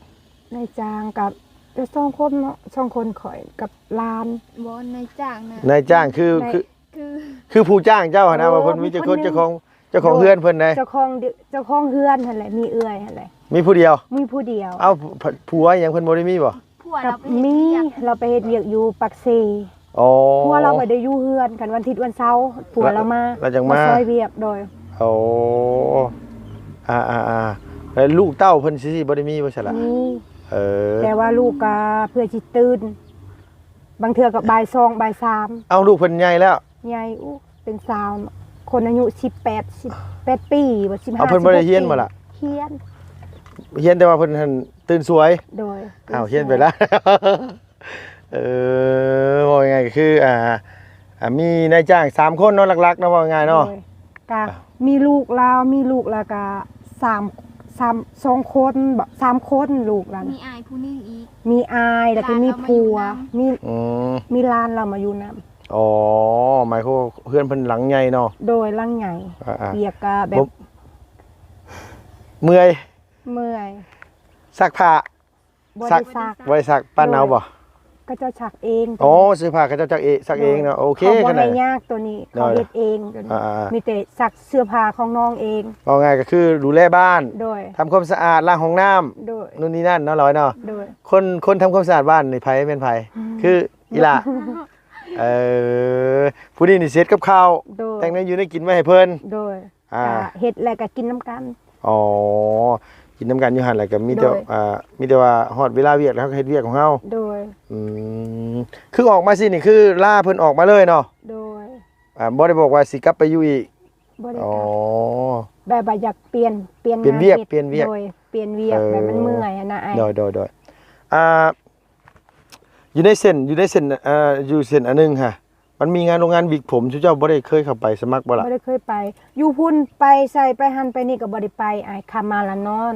ນາຍຈ້າງກັບ ແຕ່ສອງຄົນເນາະ ສອງຄົນ ຂ້ອຍກັບຫຼານ ບໍ່ ນາຍຈ້າງນະ ນາຍຈ້າງຄື ຄື ຄື ຄືຜູ້ຈ້າງເຈົ້າຫັ້ນນະ ວ່າເພິ່ນມີຈັກຄົນ ເຈົ້າຂອງ ເຈົ້າຂອງເຮືອນເພິ່ນໃດ ເຈົ້າຂອງ ເຈົ້າຂອງເຮືອນຫັ້ນແຫຼະ ມີເອື້ອຍຫັ້ນແຫຼະ ມີຜູ້ດຽວ ມີຜູ້ດຽວ ເອົ້າ ຜົວຫຍັງເພິ່ນບໍ່ໄດ້ມີບໍ່? ຜົວລາວໄປເຮັດວຽກ ລາວໄປເຮັດວຽກຢູ່ປາກເຊ ອໍ ຜົວລາວບໍ່ໄດ້ຢູ່ເຮືອນ ຄັນວັນທິດວັນເສົາ ຜົວລາວມາ ລາວຈັ່ງມາ ມາຊ່ອຍວຽກ ໂດຍ ໂອ້ ອ່າໆໆ ແລ້ວລູກເຕົ້າເພິ່ນຊິບໍ່ໄດ້ມີບໍ່ຊັ້ນລະ? ມີ ເອີ ແຕ່ວ່າລູກກໍເພື່ອຊິຕື່ນ ບາງເທື່ອກໍບ່າຍສອງ ບ່າຍສາມ ເອົ້າ ລູກເພິ່ນໃຫຍ່ແລ້ວ ໃຫຍ່ ອູ້ ເປັນສາວ ຄົນອາຍຸສິບແປດ ສິບແປດປີບໍ່ ສິບຫ້າ ເອົາ ເພິ່ນບໍ່ໄດ້ຮຽນບໍ່ລະ? ຮຽນ ຮຽນ ແຕ່ວ່າເພິ່ນຫັ້ນຕື່ນສວຍ ໂດຍ ອ້າວ ຮຽນໄປລະ ເອີ ເວົ້າງ່າຍໆກໍຄື ອ່າ ອ່າ ມີນາຍຈ້າງສາມຄົນເນາະ ຫຼັກໆເນາະ ເວົ້າງ່າຍເນາະ ໂດຍ ກະ ອ່ະ ມີລູກລາວ ມີລູກແລ້ວກະສາມ ສາມ ສອງຄົນບໍ ສາມຄົນລູກລາວ ມີອ້າຍຜູ້ໜຶ່ງອີກ ມີອ້າຍ ແລ້ວກໍມີຜົວ ຫຼານລາວມາຢູ່ນຳ ມີ ອືມ ມີຫຼານລາວມາຢູ່ນຳ ອໍ ໝາຍຄວາມວ່າເຮືອນເພິ່ນຫຼັງໃຫຍ່ເນາະ ໂດຍ ຫຼັງໃຫຍ່ ອ່າໆ ວຽກກະແບບ ເມື່ອຍ ເມື່ອຍ ຊັກຜ້າ ບໍ່ໄດ້ຊັກ ຊັກ ບໍ່ໄດ້ຊັກ ປ້າເນົາບໍ່? ໂດຍ ເຂົາເຈົ້າຊັກເອງ ອໍ ເສື້ອຜ້າເຂົາເຈົ້າຊັກເອງ ຊັກເອງເນາະ ໂດຍ ໂອເຄ ເຂົາບໍ່ໃຫ້ຍາກໂຕນີ້ ໂດຍ ເຂົາເຮັດເອງໂຕນີ້ ອ່າໆ ມີແຕ່ຊັກເສື້ອຜ້າຂອງນ້ອງເອງ ເວົ້າງ່າຍກໍຄືດູແລບ້ານ ໂດຍ ທຳຄວາມສະອາດ ລ້າງຫ້ອງນ້ຳ ໂດຍ ໂນ່ນນີ້ນັ້ນເນາະ ລອຍເນາະ ໂດຍ ຄົນ ຄົນທຳຄວາມສະອາດບ້ານນີ້ໃຜແມ່ນໃຜ? ອືມ ຄືອີ່ຫຼ້າ ເອີ ຜູ້ນີ້ນີ້ຊິເຮັດກັບເຂົ້າ ໂດຍ ແຕ່ງແນວຢູ່ແນວກິນໄວ້ໃຫ້ເພິ່ນ ໂດຍ ອ່າ ກະເຮັດແລ້ວກະກິນນຳກັນ ອໍ ກິນນຳກັນຢູ່ຫັ້ນແຫຼະ ກະມີແຕ່ ໂດຍ ອ່າ ມີແຕ່ວ່າຮອດເວລາວຽກແລ້ວເຮົາກະເຮັດວຽກຂອງເຮົາ ໂດຍ ອືມ ຄືອອກມາຊີ້ນີ້ຄືລາເພິ່ນອອກມາເລີຍເນາະ ໂດຍ ອ່າ ບໍ່ໄດ້ບອກວ່າຊິກັບໄປຢູ່ອີກ ບໍ່ໄດ້ກັບ ອໍ ແບບວ່າຢາກປ່ຽນ ປ່ຽນ ປ່ຽນວຽກ ງານເຮັດ ປ່ຽນວຽກ ໂດຍ ປ່ຽນວຽກ ເອີ ແບບມັນເມື່ອຍຫັ້ນນະອ້າຍ ໂດຍ ໂດຍ ໂດຍ ອ່າ ຢູ່ໃນເສັ້ນ ຢູ່ໃນເສັ້ນ ເອີ ຢູ່ເສັ້ນອັນໜຶ່ງຫັ້ນ ມັນມີງານໂຮງງານວິກຜົມ ຊຸມເຈົ້າບໍ່ໄດ້ເຄີຍເຂົ້າໄປສະໝັກບໍ່ລະ? ບໍ່ໄດ້ເຄີຍໄປ ຢູ່ພຸ້ນໄປໃສ ໄປຫັ້ນໄປນີ້ກໍບໍ່ໄດ້ໄປ ອ້າຍ ຂ້າມມາລະນອນ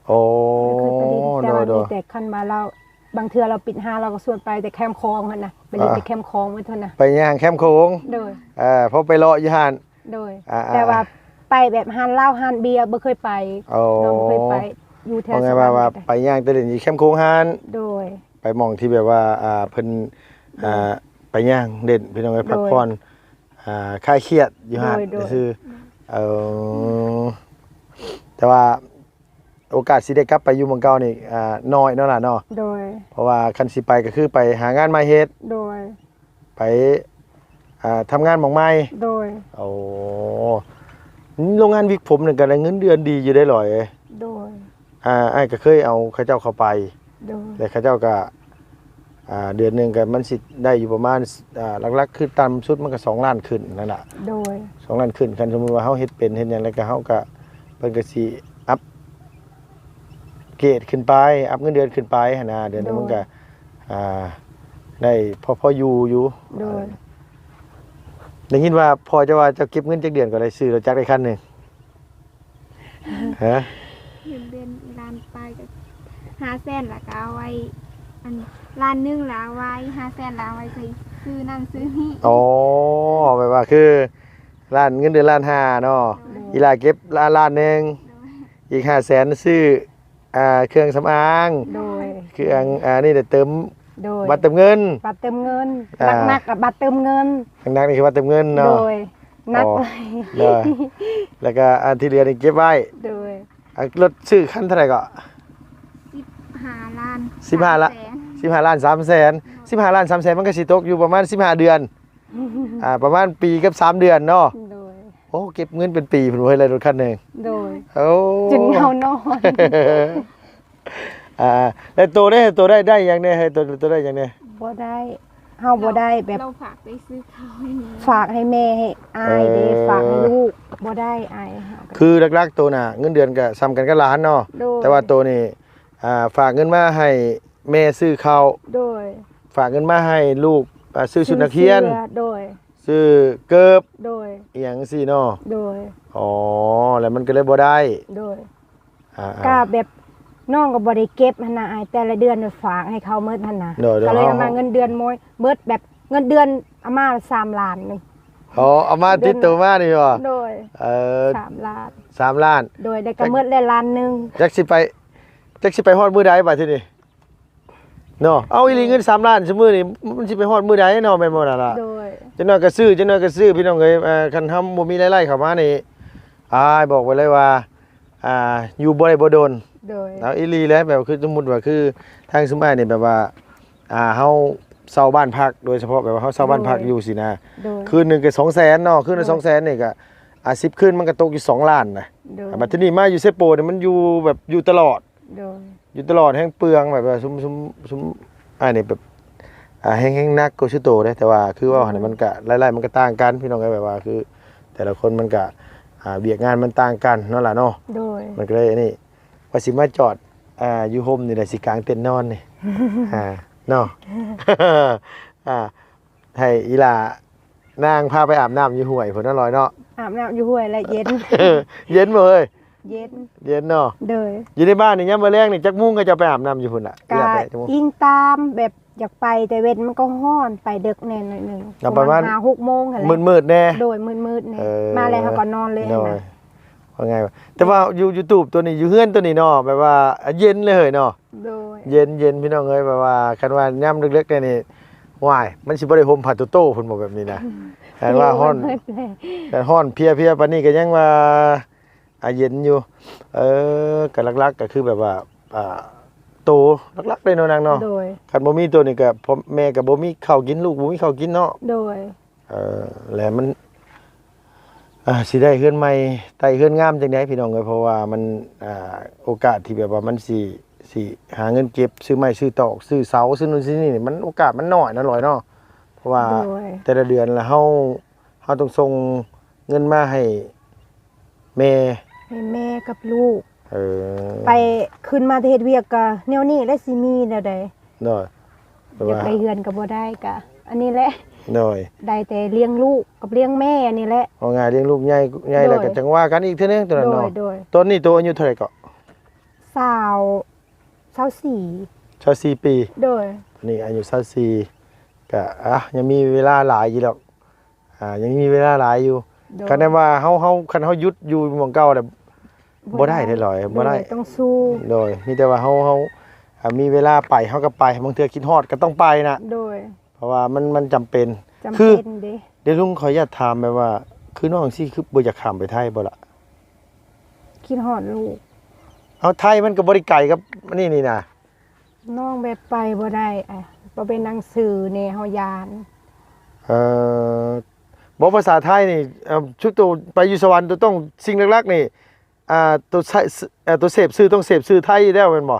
ໂອ້ ບໍ່ໄດ້ເຄີຍໄປຫຼິ້ນ ແຕ່ວ່າ ໂດຍ ມີແຕ່ຄັນວ່າລາວ ບາງເທື່ອລາວປິດຮ້ານ ລາວກໍຊວນໄປແຕ່ແຄມຂອງຫັ້ນນະ ໄປຫຼິ້ນແຕ່ແຄມຂອງໝົດຫັ້ນນະ ໄປຍ່າງແຄມໂຂງ ໂດຍ ເອີ ພໍໄປເລາະຢູ່ຫັ້ນ ໂດຍ ອ່າໆ ແຕ່ວ່າໄປແບບຮ້ານເຫຼົ້າຮ້ານເບຍບໍ່ເຄີຍໄປ ໂອ້ ນ້ອງບໍ່ເຄີຍໄປ ຢູ່ແຖວ ເວົ້າງ່າຍວ່າ ສະຫວັນ ວ່າໄປຍ່າງແຕ່ຫຼິ້ນຢູ່ແຄມໂຂງຫັ້ນ ໂດຍ ໄປໝ່ອງທີ່ແບບວ່າ ອ່າ ເພິ່ນ ໂດຍ ອ່າ ໄປຍ່າງຫຼິ້ນ ພີ່ນ້ອງເອີຍ ໂດຍ ພັກຜ່ອນ ອ່າ ຄາຍຄຽດຢູ່ຫັ້ນ ໂດຍ ໂດຍ ຊື່ ເອີ ແຕ່ວ່າໂອກາດຊິໄດ້ກັບໄປຢູ່ໝ່ອງເກົ່ານີ້ ອ່າ ນ້ອຍເນາະຫຼານເນາະ ໂດຍ ເພາະວ່າຄັນຊິໄປກໍຄືໄປຫາງານໃໝ່ເຮັດ ໂດຍ ໄປ ອ່າ ທຳງານໝ່ອງໃໝ່ ໂດຍ ໂອ້ ໂຮງງານວິກຜົມນີ້ກໍໄດ້ເງິນເດືອນດີຢູ່ເດ້ຫຼອຍ ໂດຍ ອ່າ ອ້າຍກໍເຄີຍເອົາເຂົາເຈົ້າເຂົ້າໄປ ໂດຍ ແລະ ເຂົາເຈົ້າກໍ ອ່າ ເດືອນໜຶ່ງກໍມັນຊິໄດ້ຢູ່ປະມານ ອ່າ ຫຼັກໆ ຄືຕ່ຳສຸດມັນກໍສອງລ້ານຂຶ້ນນັ້ນລະ ໂດຍ ສອງລ້ານຂຶ້ນ ຄັນສົມມຸດວ່າເຮົາເຮັດເປັນເຮັດຫຍັງແລ້ວກໍເຮົາກໍ ເພິ່ນກໍຊິອັບເກຣດຂຶ້ນໄປ ອັບເງິນເດືອນຂຶ້ນໄປຫັ້ນນະ ເດືອນໜຶ່ງ ໂດຍ ມັນກໍ ອ່າ ໄດ້ພໍ ພໍຢູ່ຢູ່ ໂດຍ ໄດ້ຍິນວ່າພໍ່ເຈົ້າວ່າເຈົ້າເກັບເງິນຈັກເດືອນກໍໄດ້ຊື້ລົດຈັກໄດ້ຄັນໜຶ່ງ ຮະ ເງິນເດືອນລ້ານປາຍກໍຫ້າແສນ ແລ້ວກໍເອົາໄວ້ ອັນ ລ້ານໜຶ່ງ ແລ້ວເອົາໄວ້ຫ້າແສນ ແລ້ວເອົາໄວ້ໃຊ້ຊື້ນັ້ນຊື້ນີ້ ອໍ ແບບວ່າຄືລ້ານ ເງິນເດືອນລ້ານຫ້າເນາະ ໂດຍ ອີ່ຫຼ້າເກັບລ້ານ ລ້ານໜຶ່ງ ໂດຍ ອີກຫ້າແສນຊື້ ອ່າ ເຄື່ອງສຳອາງ ໂດຍ ເຄື່ອງ ອ່າ ນີ້ແຫຼະ ເຕີມ ໂດຍ ບັດເຕີມເງິນ ບັດເຕີມເງິນ ອ່າ ໜັກໆ ກໍບັດເຕີມເງິນ ໜັກໆ ນີ້ຄືບັດເຕີມເງິນເນາະ ໂດຍ ໜັກ ອໍ ໂດຍ ແລ້ວກໍອັນທີ່ເຫຼືອນີ້ເກັບໄວ້ ໂດຍ ອ່າ ລົດຊື້ຄັນເທົ່າໃດເກາະ? ສິບຫ້າລ້ານ ສິບຫ້າລ້ານ ສາມແສນ ສິບຫ້າລ້ານສາມແສນ ໂດຍ ສິບຫ້າລ້ານສາມແສນ ມັນກໍຊິຕົກຢູ່ປະມານສິບຫ້າເດືອນ ອ່າ ປະມານປີກັບສາມເດືອນເນາະ ໂດຍ ໂອ້ ເກັບເງິນເປັນປີພຸ້ນເວີ້ຍ ໄດ້ລົດຄັນໜຶ່ງ ໂດຍ ໂອ້ ຈົນເຫງົານອນ ອ່າ ແລ້ວໂຕໄດ້ ໂຕໄດ້ ໄດ້ຫຍັງແດ່ ໃຫ້ໂຕ ໂຕໄດ້ຫຍັງແດ່? ບໍ່ໄດ້ ເຮົາບໍ່ໄດ້ແບບ ເຮົາຝາກໄປຊື້ເຂົ້າໃຫ້ແມ່ ຝາກໃຫ້ແມ່ ໃຫ້ອ້າຍເດ້ ເອີ ຝາກໃຫ້ລູກ ບໍ່ໄດ້ອ້າຍ ເຮົາກໍ ຄືຫຼັກໆ ໂຕນະ ເງິນເດືອນກໍສ່ຳກັນກັບຫຼານເນາະ ໂດຍ ແຕ່ວ່າໂຕນີ້ ອ່າ ຝາກເງິນມາໃຫ້ແມ່ຊື້ເຂົ້າ ໂດຍ ຝາກເງິນມາໃຫ້ລູກ ອ່າ ຊື້ຊຸດນັກຮຽນ ຊື້ເສື້ອ ໂດຍ ຊື້ເກີບ ໂດຍ ອີ່ຫຍັງຈັ່ງຊີ້ເນາະ ໂດຍ ອໍ ແລ້ວມັນກໍເລີຍບໍ່ໄດ້ ໂດຍ ອ່າໆ ກໍແບບນ້ອງກໍບໍ່ໄດ້ເກັບຫັ້ນນະອ້າຍ ແຕ່ລະເດືອນຝາກໃຫ້ເຂົາໝົດຫັ້ນນະ ໂດຍໆ ກໍເລີຍເອົາມາເງິນເດືອນໝົດ ເບິດແບບເງິນເດືອນເອົາມາສາມລ້ານນີ້ ອໍ ເອົາມາຕິດໂຕມານີ້ບໍ່? ໂດຍ ເອີ ສາມລ້ານ ສາມລ້ານ ໂດຍ ແລ້ວກໍໝົດແລ້ວລ້ານໜຶ່ງ ຈັກຊິໄປ ຈັກຊິໄປຮອດມື້ໃດບາດທີນີ້ ເນາະ ເອົາອີ່ຫຼີ ເງິນສາມລ້ານຊຸມື້ນີ້ ມັນຊິໄປຮອດມື້ໃດເນາະ ແມ່ນບໍ່ລະ? ໂດຍ ຈັກໜ້ອຍກໍຊື້ ຈັກໜ້ອຍກໍຊື້ ພີ່ນ້ອງເອີຍ ເອີ ຄັນເຮົາບໍ່ມີລາຍໄດ້ເຂົ້າມານີ້ ອ້າຍບອກໄວ້ເລີຍວ່າ ອ່າ ຢູ່ບໍ່ໄດ້ບໍ່ດົນ ໂດຍ ເອົາອີ່ຫຼີແຫຼະ ແບບຄືສົມມຸດວ່າ ຄືທາງຊຸມອ້າຍນີ້ແບບວ່າ ອ່າ ເຮົາເຊົ່າບ້ານພັກ ໂດຍສະເພາະແບບວ່າເຮົາເຊົ່າບ້ານພັກ ໂດຍ ຢູ່ຊີ້ນະ ໂດຍ ຄືນໜຶ່ງກໍສອງແສນເນາະ ຄືນລະ ໂດຍ ສອງແສນນີ້ກໍ ອ່າ ສິບຄືນມັນກໍຕົກຢູ່ສອງລ້ານນະ ໂດຍ ບັດທີນີ້ມາຢູ່ເຊໂປນີ້ ມັນຢູ່ແບບຢູ່ຕະຫຼອດ ໂດຍ ຢູ່ຕະຫຼອດແຮງເປືອງ ແບບວ່າຊຸມ ຊຸມ ຊຸມ ອັນນີ້ແບບ ອ່າ ແຮງ ແຮງໜັກກວ່າຊຸໂຕເດ້ ແຕ່ວ່າຄືເວົ້າຫັ້ນ ໂດຍ ມັນກະລາຍໄດ້ມັນກະຕ່າງກັນ ພີ່ນ້ອງເອີຍ ແບບວ່າຄືແຕ່ລະຄົນມັນກະ ອ່າ ວຽກງານມັນຕ່າງກັນເນາະຫຼ້າເນາະ ໂດຍ ມັນກະເລີຍອັນນີ້ ວ່າຊິມາຈອດ ອ່າ ຢູ່ຮົ່ມນີ້ແຫຼະ ຊິກາງເຕັນນອນນີ້ ອ່າ ເນາະ ອ່າ ໃຫ້ອີ່ຫຼ້ານາງພາໄປອາບນ້ຳຢູ່ຫ້ວຍພຸ້ນເນາະ ລອຍເນາະ ອາບນ້ຳຢູ່ຫ້ວຍແຫຼະ ເຢັນ ເຢັນບໍ່ເອີຍ? ເຢັນ ເຢັນເນາະ ໂດຍ ຢູ່ໃນບ້ານນີ້ຍາມມື້ແລງນີ້ຈັກໂມງເຂົາເຈົ້າໄປອາບນ້ຳຢູ່ພຸ້ນລະ? ກະ ອີງຕາມແບບຢາກໄປແຕ່ເວັນມັນກໍຮ້ອນ ໄປເດິກແດ່ໜ້ອຍໜຶ່ງ ປະມານຫ້າຫົກໂມງຫັ້ນແຫຼະ ມືດໆແດ່ ໂດຍ ມືດໆແດ່ ເອີ ມາແລ້ວເຮົາກໍນອນເລີຍ ໂດຍ ຫັ້ນນະ ວ່າໄງວະ ແຕ່ວ່າຢູ່ຢູທູບໂຕນີ້ ຢູ່ເຮືອນໂຕນີ້ເນາະ ແບບວ່າເຢັນເລີຍເນາະ ໂດຍ ເຢັນໆ ພີ່ນ້ອງເອີຍ ແບບວ່າຄັນວ່າຍາມເລິກໆແດ່ນີ້ ຫວ້າຍ ມັນຊິບໍ່ໄດ້ຫົ່ມຜ້າໂຕໆພຸ້ນບໍ່ ແບບນີ້ນະ ແຕ່ວ່າຮ້ອນ ແຕ່ຮ້ອນເພຍໆປານນີ້ກໍຍັງວ່າ ອາ ເຢັນຢູ່ ເອີ ກໍຫຼັກໆກໍຄືແບບວ່າ ອ່າ ໂຕຫຼັກໆເດ້ເນາະນາງເນາະ ໂດຍ ຄັນບໍ່ມີໂຕນີ້ກໍພໍ່ແມ່ກໍບໍ່ມີເຂົ້າກິນ ລູກບໍ່ມີເຂົ້າກິນເນາະ ໂດຍ ເອີ ແລະມັນ ອ່າ ຊິໄດ້ເຮືອນໃໝ່ ໄຕ່ເຮືອນງາມຈັ່ງໃດພີ່ນ້ອງເອີຍ ເພາະວ່າມັນ ອ່າ ໂອກາດທີ່ແບບວ່າມັນຊິ ຊິຫາເງິນເກັບ ຊື້ໄມ້ ຊື້ຕອກ ຊື້ເສົາ ຊື້ໂນ່ນຊື້ນີ້ ມັນໂອກາດມັນໜ້ອຍນະລອຍເນາະ ເພາະວ່າ ໂດຍ ແຕ່ລະເດືອນລະເຮົາ ເຮົາຕ້ອງສົ່ງເງິນມາໃຫ້ແມ່ ໃຫ້ແມ່ກັບລູກ ເອີ ໄປຂຶ້ນມາແຕ່ເຮັດວຽກກໍແນວນີ້ແຫຼະ ຊິມີແນວໃດ ໂດຍ ຢາກໄດ້ເຮືອນກໍບໍ່ໄດ້ ກໍອັນນີ້ແຫຼະ ໂດຍ ໄດ້ແຕ່ລ້ຽງລູກກັບລ້ຽງແມ່ອັນນີ້ແຫຼະ ເວົ້າງ່າຍລ້ຽງລູກໃຫຍ່ ໃຫຍ່ແລ້ວກໍ ໂດຍ ຈັ່ງວ່າກັນອີກເທື່ອໜຶ່ງ ໂຕນັ້ນເນາະ ໂດຍ ໂດຍ ຕອນນີ້ໂຕອາຍຸເທົ່າໃດເກາະ? ຊາວ ຊາວສີ່ ຊາວສີ່ປີ ໂດຍ ຕອນນີ້ອາຍຸຊາວສີ່ ກະ ອ່າ ຍັງມີເວລາຫຼາຍຢູ່ດອກ ອ່າ ຍັງມີເວລາຫຼາຍຢູ່ ໂດຍ ຄັນແມ່ນວ່າເຮົາ ເຮົາ ຄັນເຮົາຢຸດຢູ່ໝ່ອງເກົ່າແລ້ວ ບໍ່ໄດ້ ບໍ່ໄດ້ ເດ້ຫຼອຍ ບໍ່ໄດ້ ໂດຍ ຕ້ອງສູ້ ໂດຍ ມີແຕ່ວ່າເຮົາ ເຮົາ ອ່າ ມີເວລາໄປເຮົາກໍໄປ ບາງເທື່ອຄິດຮອດກໍຕ້ອງໄປນະ ໂດຍ ເພາະວ່າມັນ ມັນຈຳເປັນ ຈຳ ຄື ເປັນເດ້ ດຽວລຸງຂໍອະນຸຍາດຖາມແບບວ່າ ຄືນ້ອງຊີ້ຄືບໍ່ຢາກຂ້າມໄປໄທບໍ່ລະ? ຄິດຮອດລູກ ເອົາ ໄທມັນກໍບໍ່ໄດ້ໄກກັບອັນນີ້ນີ້ນະ ນ້ອງແບບໄປບໍ່ໄດ້ ອ່າ ບໍ່ເປັນໜັງສືແດ່ ເຮົາຢ້ານ ເອີ ບໍ່ ພາສາໄທນີ້ ເອີ ຊຸດໂຕໄປຢູ່ສະຫວັນ ໂຕຕ້ອງ ສິ່ງຫຼັກໆນີ້ ອ່າ ໂຕໃຊ້ ເອີ ໂຕເສບສື່ ຕ້ອງເສບສື່ໄທຢູ່ແລ້ວແມ່ນບໍ່?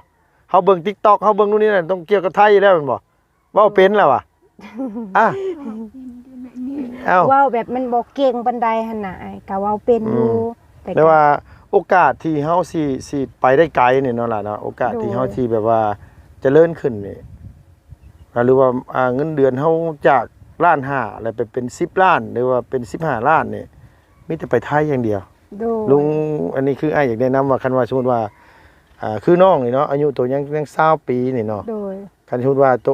ເຮົາເບິ່ງ TikTok ເຮົາເບິ່ງໂນ່ນນີ້ນັ້ນ ຕ້ອງກ່ຽວກັບໄທຢູ່ແລ້ວແມ່ນບໍ່? ເວົ້າເປັນແລ້ວຫວາ? ອ່າ ເອົ້າ ເວົ້າແບບມັນບໍ່ເກັ່ງປານໃດຫັ້ນນະ ອ້າຍ ກໍເວົ້າເປັນຢູ່ ອືມ ແຕ່ ແຕ່ວ່າໂອກາດທີ່ເຮົາຊິ ຊິໄປໄດ້ໄກນີ້ເນາະຫຼານເນາະ ໂອກາດທີ່ເຮົາ ໂດຍ ຊິແບບວ່າຈະເລີນຂຶ້ນນີ້ ອ່າ ຫຼືວ່າ ອ່າ ເງິນເດືອນເຮົາຈາກລ້ານຫ້າ ແລ້ວໄປເປັນສິບລ້ານ ຫຼືວ່າເປັນສິບຫ້າລ້ານນີ້ ມີແຕ່ໄປໄທຢ່າງດຽວ ໂດຍ ລຸງ ອັນນີ້ຄືອ້າຍຢາກແນະນຳວ່າ ຄັນວ່າສົມມຸດວ່າ ອ່າ ຄືນ້ອງນີ້ເນາະ ອາຍຸໂຕຍັງ ຍັງຊາວປີນີ້ເນາະ ໂດຍ ຄັນສົມມຸດວ່າໂຕ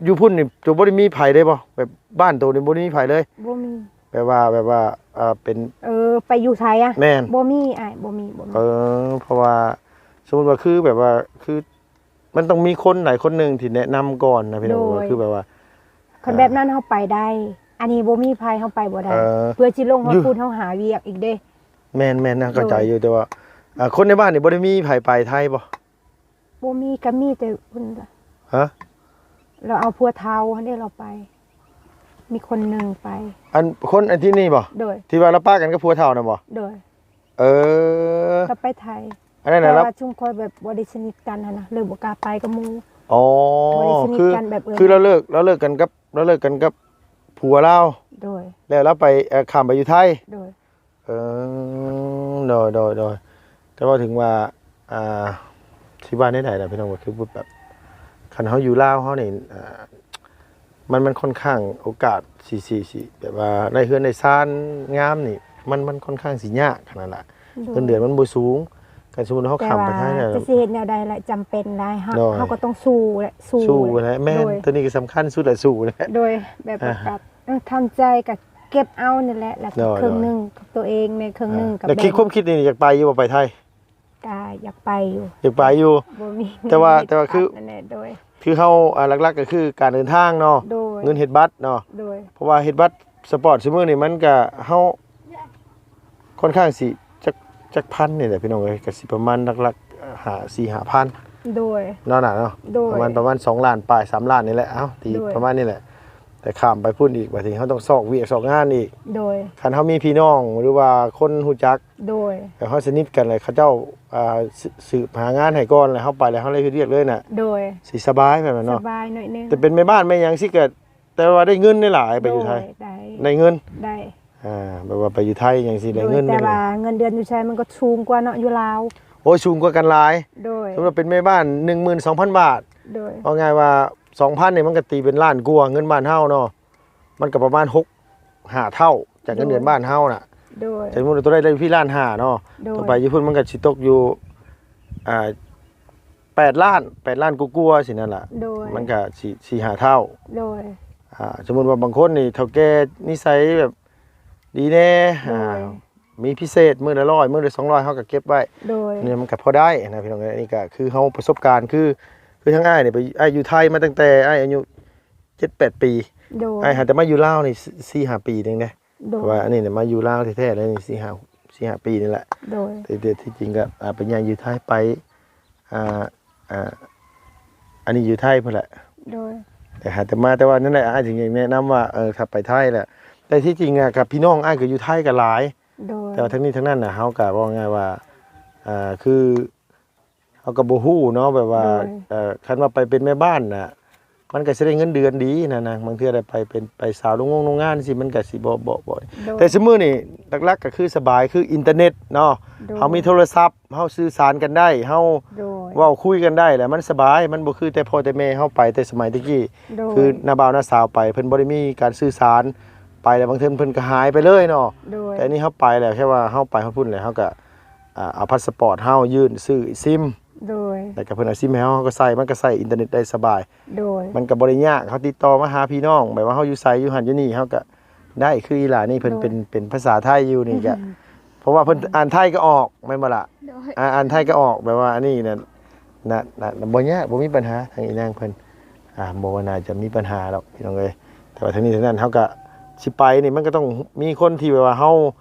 ຢູ່ພຸ້ນນີ້ໂຕບໍ່ໄດ້ມີໃຜເລີຍບໍ່? ແບບບ້ານໂຕນີ້ບໍ່ໄດ້ມີໃຜເລີຍ? ບໍ່ມີ ແບບວ່າ ແບບວ່າ ເອີ ເປັນ ເອີ ໄປຢູ່ໃສອະ? ແມ່ນ ບໍ່ມີອ້າຍ ບໍ່ມີ ບໍ່ມີ ເອີ ເພາະວ່າສົມມຸດວ່າ ຄືແບບວ່າ ຄື ມັນຕ້ອງມີຄົນໃດຄົນໜຶ່ງທີ່ແນະນຳກ່ອນນະພີ່ນ້ອງ ໂດຍ ວ່າຄືແບບວ່າ ຄັນແບບນັ້ນເຮົາໄປໄດ້ ອັນນີ້ບໍ່ມີໃຜ ເຮົາໄປບໍ່ໄດ້ ເອີ ເພື່ອຊິລົງຮອດພຸ້ນເຮົາຫາວຽກອີກເດ້ ແມ່ນໆ ນະ ເຂົ້າໃຈຢູ່ ໂດຍ ແຕ່ວ່າ ອ່າ ຄົນໃນບ້ານນີ້ບໍ່ໄດ້ມີໃຜໄປໄທບໍ່? ບໍ່ມີ ກໍມີແຕ່ພຸ້ນລະ ຮະ? ລາວເອົາຜົວເຖົ້າຫັ້ນເດ້ລາວໄປ ມີຄົນໜຶ່ງໄປ ອັນຄົນອັນທີ່ນີ້ບໍ່? ໂດຍ ທີ່ວ່າລາວປະກັນກັບຜົວເຖົ້ານະບໍ່? ໂດຍ ເອີ ກໍໄປໄທ ອັນນັ້ນນະ ແຕ່ວ່າຊຸມຂ້ອຍແບບບໍ່ໄດ້ສະໜິດກັນຫັ້ນນະ ເລີຍບໍ່ກ້າໄປກັບໝູ່ ອໍ ບໍ່ໄດ້ສະໜິດກັນແບບ ຄື ເອີ ຄືລາວເລີກ ລາວເລີກກັນກັບ ລາວເລີກກັນກັບຜົວລາວ ໂດຍ ແລ້ວລາວໄປ ເອີ ຂ້າມໄປຢູ່ໄທ ໂດຍ ເອີ ໂດຍ ໂດຍ ໂດຍ ແຕ່ວ່າເຖິງວ່າ ອ່າ ຊິວ່າແນວໃດລະພີ່ນ້ອງ ກໍຄືແບບ ຄັນເຮົາຢູ່ລາວເຮົານີ້ ອ່າ ມັນ ມັນຂ້ອນຂ້າງໂອກາດຊິ ຊິ ຊິແບບວ່າໄດ້ເຮືອນໄດ້ຊານງາມນີ້ ມັນ ມັນຂ້ອນຂ້າງຊິຍາກຫັ້ນນະ ໂດຍ ເງິນເດືອນມັນບໍ່ສູງ ຄັນສົມມຸດເຮົາຂ້າມໄປໄທແລ້ວ ແຕ່ວ່າຈະຊິເຮັດແນວໃດລະ ຈຳເປັນຫຼາຍ ເຮົາ ໂດຍ ເຮົາກໍຕ້ອງສູ້ແຫຼະ ສູ້ ສູ້ແຫຼະ ແມ່ນ ໂດຍ ໂຕນີ້ກໍສຳຄັນສຸດແຫຼະ ສູ້ແຫຼະ ໂດຍ ແບບ ອ່າ ແບບ ເອີ ທຳໃຈກໍເກັບເອົານີ້ແຫຼະ ແລ້ວ ໂດຍ ເຄິ່ງໜຶ່ງກັບໂຕເອງແດ່ ເຄິ່ງໜຶ່ງ ອ່າ ກັບ ແລ້ວຄິດ ຄວາມຄິດນີ້ຢາກໄປຢູ່ບໍ່ ໄປໄທ? ກະຢາກໄປຢູ່ ຢາກໄປຢູ່ ບໍ່ມີ ແຕ່ວ່າ ແຕ່ວ່າຄື ໂດຍ ຄືເຮົາ ອ່າ ຫຼັກໆກໍຄືການເດີນທາງເນາະ ໂດຍ ເງິນເຮັດບັດເນາະ ໂດຍ ເພາະວ່າເຮັດບັດສະປອດຊຸມື້ນີ້ມັນກະ ເຮົາຂ້ອນຂ້າງຊິຈັກ ຈັກພັນນີ້ແຫຼະພີ່ນ້ອງເອີຍ ກະຊິປະມານຫຼັກໆ ຫ້າ ສີ່ຫ້າພັນ ໂດຍ ເນາະ ໂດຍ ປະມານ ປະມານສອງລ້ານປາຍ ສາມລ້ານນີ້ແຫຼະ ເອົ້າ ຕີ ໂດຍ ປະມານນີ້ແຫຼະ ແຕ່ຂ້າມໄປພຸ້ນອີກ ບາດທີເຮົາຕ້ອງຊອກວຽກຊອກງານອີກ ໂດຍ ຄັນເຮົາມີພີ່ນ້ອງ ຫຼືວ່າຄົນຮູ້ຈັກ ໂດຍ ແລ້ວເຮົາສະໜິດກັນ ແລ້ວເຂົາເຈົ້າ ອ່າ ສືບ ສືບຫາງານໃຫ້ກ່ອນ ແລ້ວເຮົາໄປ ແລ້ວເຮົາໄດ້ເຮັດວຽກເລີຍນະ ໂດຍ ຊິສະບາຍແບບນັ້ນເນາະ ສະບາຍໜ້ອຍໜຶ່ງ ແຕ່ເປັນແມ່ບ້ານແມ່ຫຍັງຊີ້ກະ ແຕ່ວ່າໄດ້ເງິນຫຼາຍໆ ໄປຢູ່ໄທ ໂດຍ ໄດ້ ໄດ້ເງິນ ໄດ້ ອ່າ ແບບວ່າໄປຢູ່ໄທຫຍັງຊີ້ ໄດ້ເງິນ ໂດຍ ແຕ່ວ່າເງິນເດືອນຢູ່ໄທມັນກໍສູງກວ່າເນາະ ຢູ່ລາວ ໂອ້ຍ ສູງກວ່າກັນຫຼາຍ ໂດຍ ສົມມຸດວ່າເປັນແມ່ບ້ານ ໜຶ່ງໝື່ນສອງພັນບາດ ໂດຍ ເວົ້າງ່າຍວ່າ ສອງພັນນີ້ມັນກໍຕີເປັນລ້ານກວ່າເງິນບ້ານເຮົາເນາະ ມັນກໍປະມານຫົກ ຫ້າເທົ່າຈາກເງິນເດືອນ ໂດຍ ບ້ານເຮົານະ ໂດຍ ສົມມຸດວ່າໂຕໄດ້ ໄດ້ຢູ່ພີ້ລ້ານຫ້າເນາະ ໂດຍ ໂຕໄປຢູ່ພຸ້ນມັນກໍຊິຕົກຢູ່ ອ່າ ແປດລ້ານ ແປດລ້ານກວ່າໆຊີ້ນັ້ນລະ ໂດຍ ມັນກໍຊິສີ່ຫ້າເທົ່າ ໂດຍ ອ່າ ສົມມຸດວ່າບາງຄົນນີ້ເຖົ້າແກ່ນິໄສແບບດີແດ່ ໂດຍ ອ່າ ມີພິເສດ ມື້ລະຮ້ອຍ ມື້ລະສອງຮ້ອຍ ເຮົາກໍເກັບໄວ້ ໂດຍ ນີ້ມັນກໍພໍໄດ້ນະພີ່ນ້ອງເອີຍ ອັນນີ້ກໍຄືເຮົາປະສົບການ ຄື ຄືທາງອ້າຍນີ້ໄປ ອ້າຍຢູ່ໄທມາຕັ້ງແຕ່ອ້າຍອາຍຸ ເຈັດແປດປີ ໂດຍ ອ້າຍຫາແຕ່ມາຢູ່ລາວນີ້ສີ່ຫ້າປີໜຶ່ງເດ້ ໂດຍ ເພາະວ່າອັນນີ້ນະມາຢູ່ລາວແທ້ໆເລີຍນີ້ສີ່ຫ້າ ສີ່ຫ້າປີນີ້ແຫຼະ ໂດຍ ແຕ່ທີ່ຈິງກໍ ອ່າ ໄປຍ່າງຢູ່ໄທໄປ ອ່າ ອ່າ ອັນນີ້ຢູ່ໄທພຸ້ນແຫຼະ ໂດຍ ແຕ່ຫາແຕ່ມາ ແຕ່ວ່ານັ້ນແຫຼະ ອ້າຍຈຶ່ງຢາກແນະນຳວ່າ ເອີ ຖ້າໄປໄທແຫຼະ ແຕ່ທີ່ຈິງນະ ກັບພີ່ນ້ອງອ້າຍກໍຢູ່ໄທກໍຫຼາຍ ໂດຍ ແຕ່ວ່າທັງນີ້ທັງນັ້ນນະ ເຮົາກໍເວົ້າງ່າຍວ່າ ອ່າ ຄື ເຮົາກໍບໍ່ຮູ້ເນາະ ແບບວ່າ ໂດຍ ເອີ ຄັນວ່າໄປເປັນແມ່ບ້ານນະ ມັນກໍຊິໄດ້ເງິນເດືອນດີນະນາງ ບາງເທື່ອໄດ້ໄປເປັນ ໄປສາວໂຮງງານ ໂຮງງານຊີ້ ມັນກໍຊິບໍ່ ບໍ່ ບໍ່ ໂດຍ ແຕ່ຊຸມື້ນີ້ຫຼັກໆກໍຄືສະບາຍ ຄືອິນເຕີເນັດເນາະ ໂດຍ ເຮົາມີໂທລະສັບ ເຮົາສື່ສານກັນໄດ້ ເຮົາ ໂດຍ ເວົ້າຄຸຍກັນໄດ້ ແລ້ວມັນສະບາຍ ມັນບໍ່ຄືແຕ່ພໍ່ແຕ່ແມ່ເຮົາໄປແຕ່ສະໄໝແຕ່ກີ້ ໂດຍ ຄືນ້າບ່າວນ້າສາວໄປ ເພິ່ນບໍ່ໄດ້ມີການສື່ສານ ໄປແລ້ວບາງເທື່ອເພິ່ນກໍຫາຍໄປເລີຍເນາະ ໂດຍ ແຕ່ອັນນີ້ເຮົາໄປແລ້ວ ແຄ່ວ່າເຮົາໄປຮອດພຸ້ນແລ້ວ ເຮົາກໍ ອ່າ ເອົາພາສະປອດເຮົາຍື່ນຊື້ຊິມ ໂດຍ ແລ້ວກໍເພິ່ນເອົາຊິມໃຫ້ເຮົາ ເຮົາກໍໃສ່ ມັນກໍໃສ່ອິນເຕີເນັດໄດ້ສະບາຍ ໂດຍ ມັນກໍບໍ່ໄດ້ຍາກ ເຮົາຕິດຕໍ່ມາຫາພີ່ນ້ອງ ແບບວ່າເຮົາຢູ່ໃສ ຢູ່ຫັ້ນຢູ່ນີ້ ເຮົາກໍໄດ້ ຄືອີຫຼ້ານີ້ເພິ່ນ ໂດຍ ເປັນ ເປັນພາສາໄທຢູ່ນີ້ກໍ ອືມ ເພາະວ່າເພິ່ນອ່ານໄທກໍອອກແມ່ນບໍ່ລະ? ໂດຍ ອ່າ ອ່ານໄທກໍອອກ ແບບວ່າອັນນີ້ນະ ນະ ນະ ບໍ່ຍາກ ບໍ່ມີບັນຫາ ທາງອີນາງເພິ່ນ ອ່າ ບໍ່ວ່າໜ້າຈະມີບັນຫາດອກ ພີ່ນ້ອງເອີຍ. ແຕ່ວ່າທາງນີ້ທາງນັ້ນ ເຮົາກໍຊິໄປນີ້ ມັນກໍຕ້ອງມີຄົນທີ່ແບບວ່າເຮົາ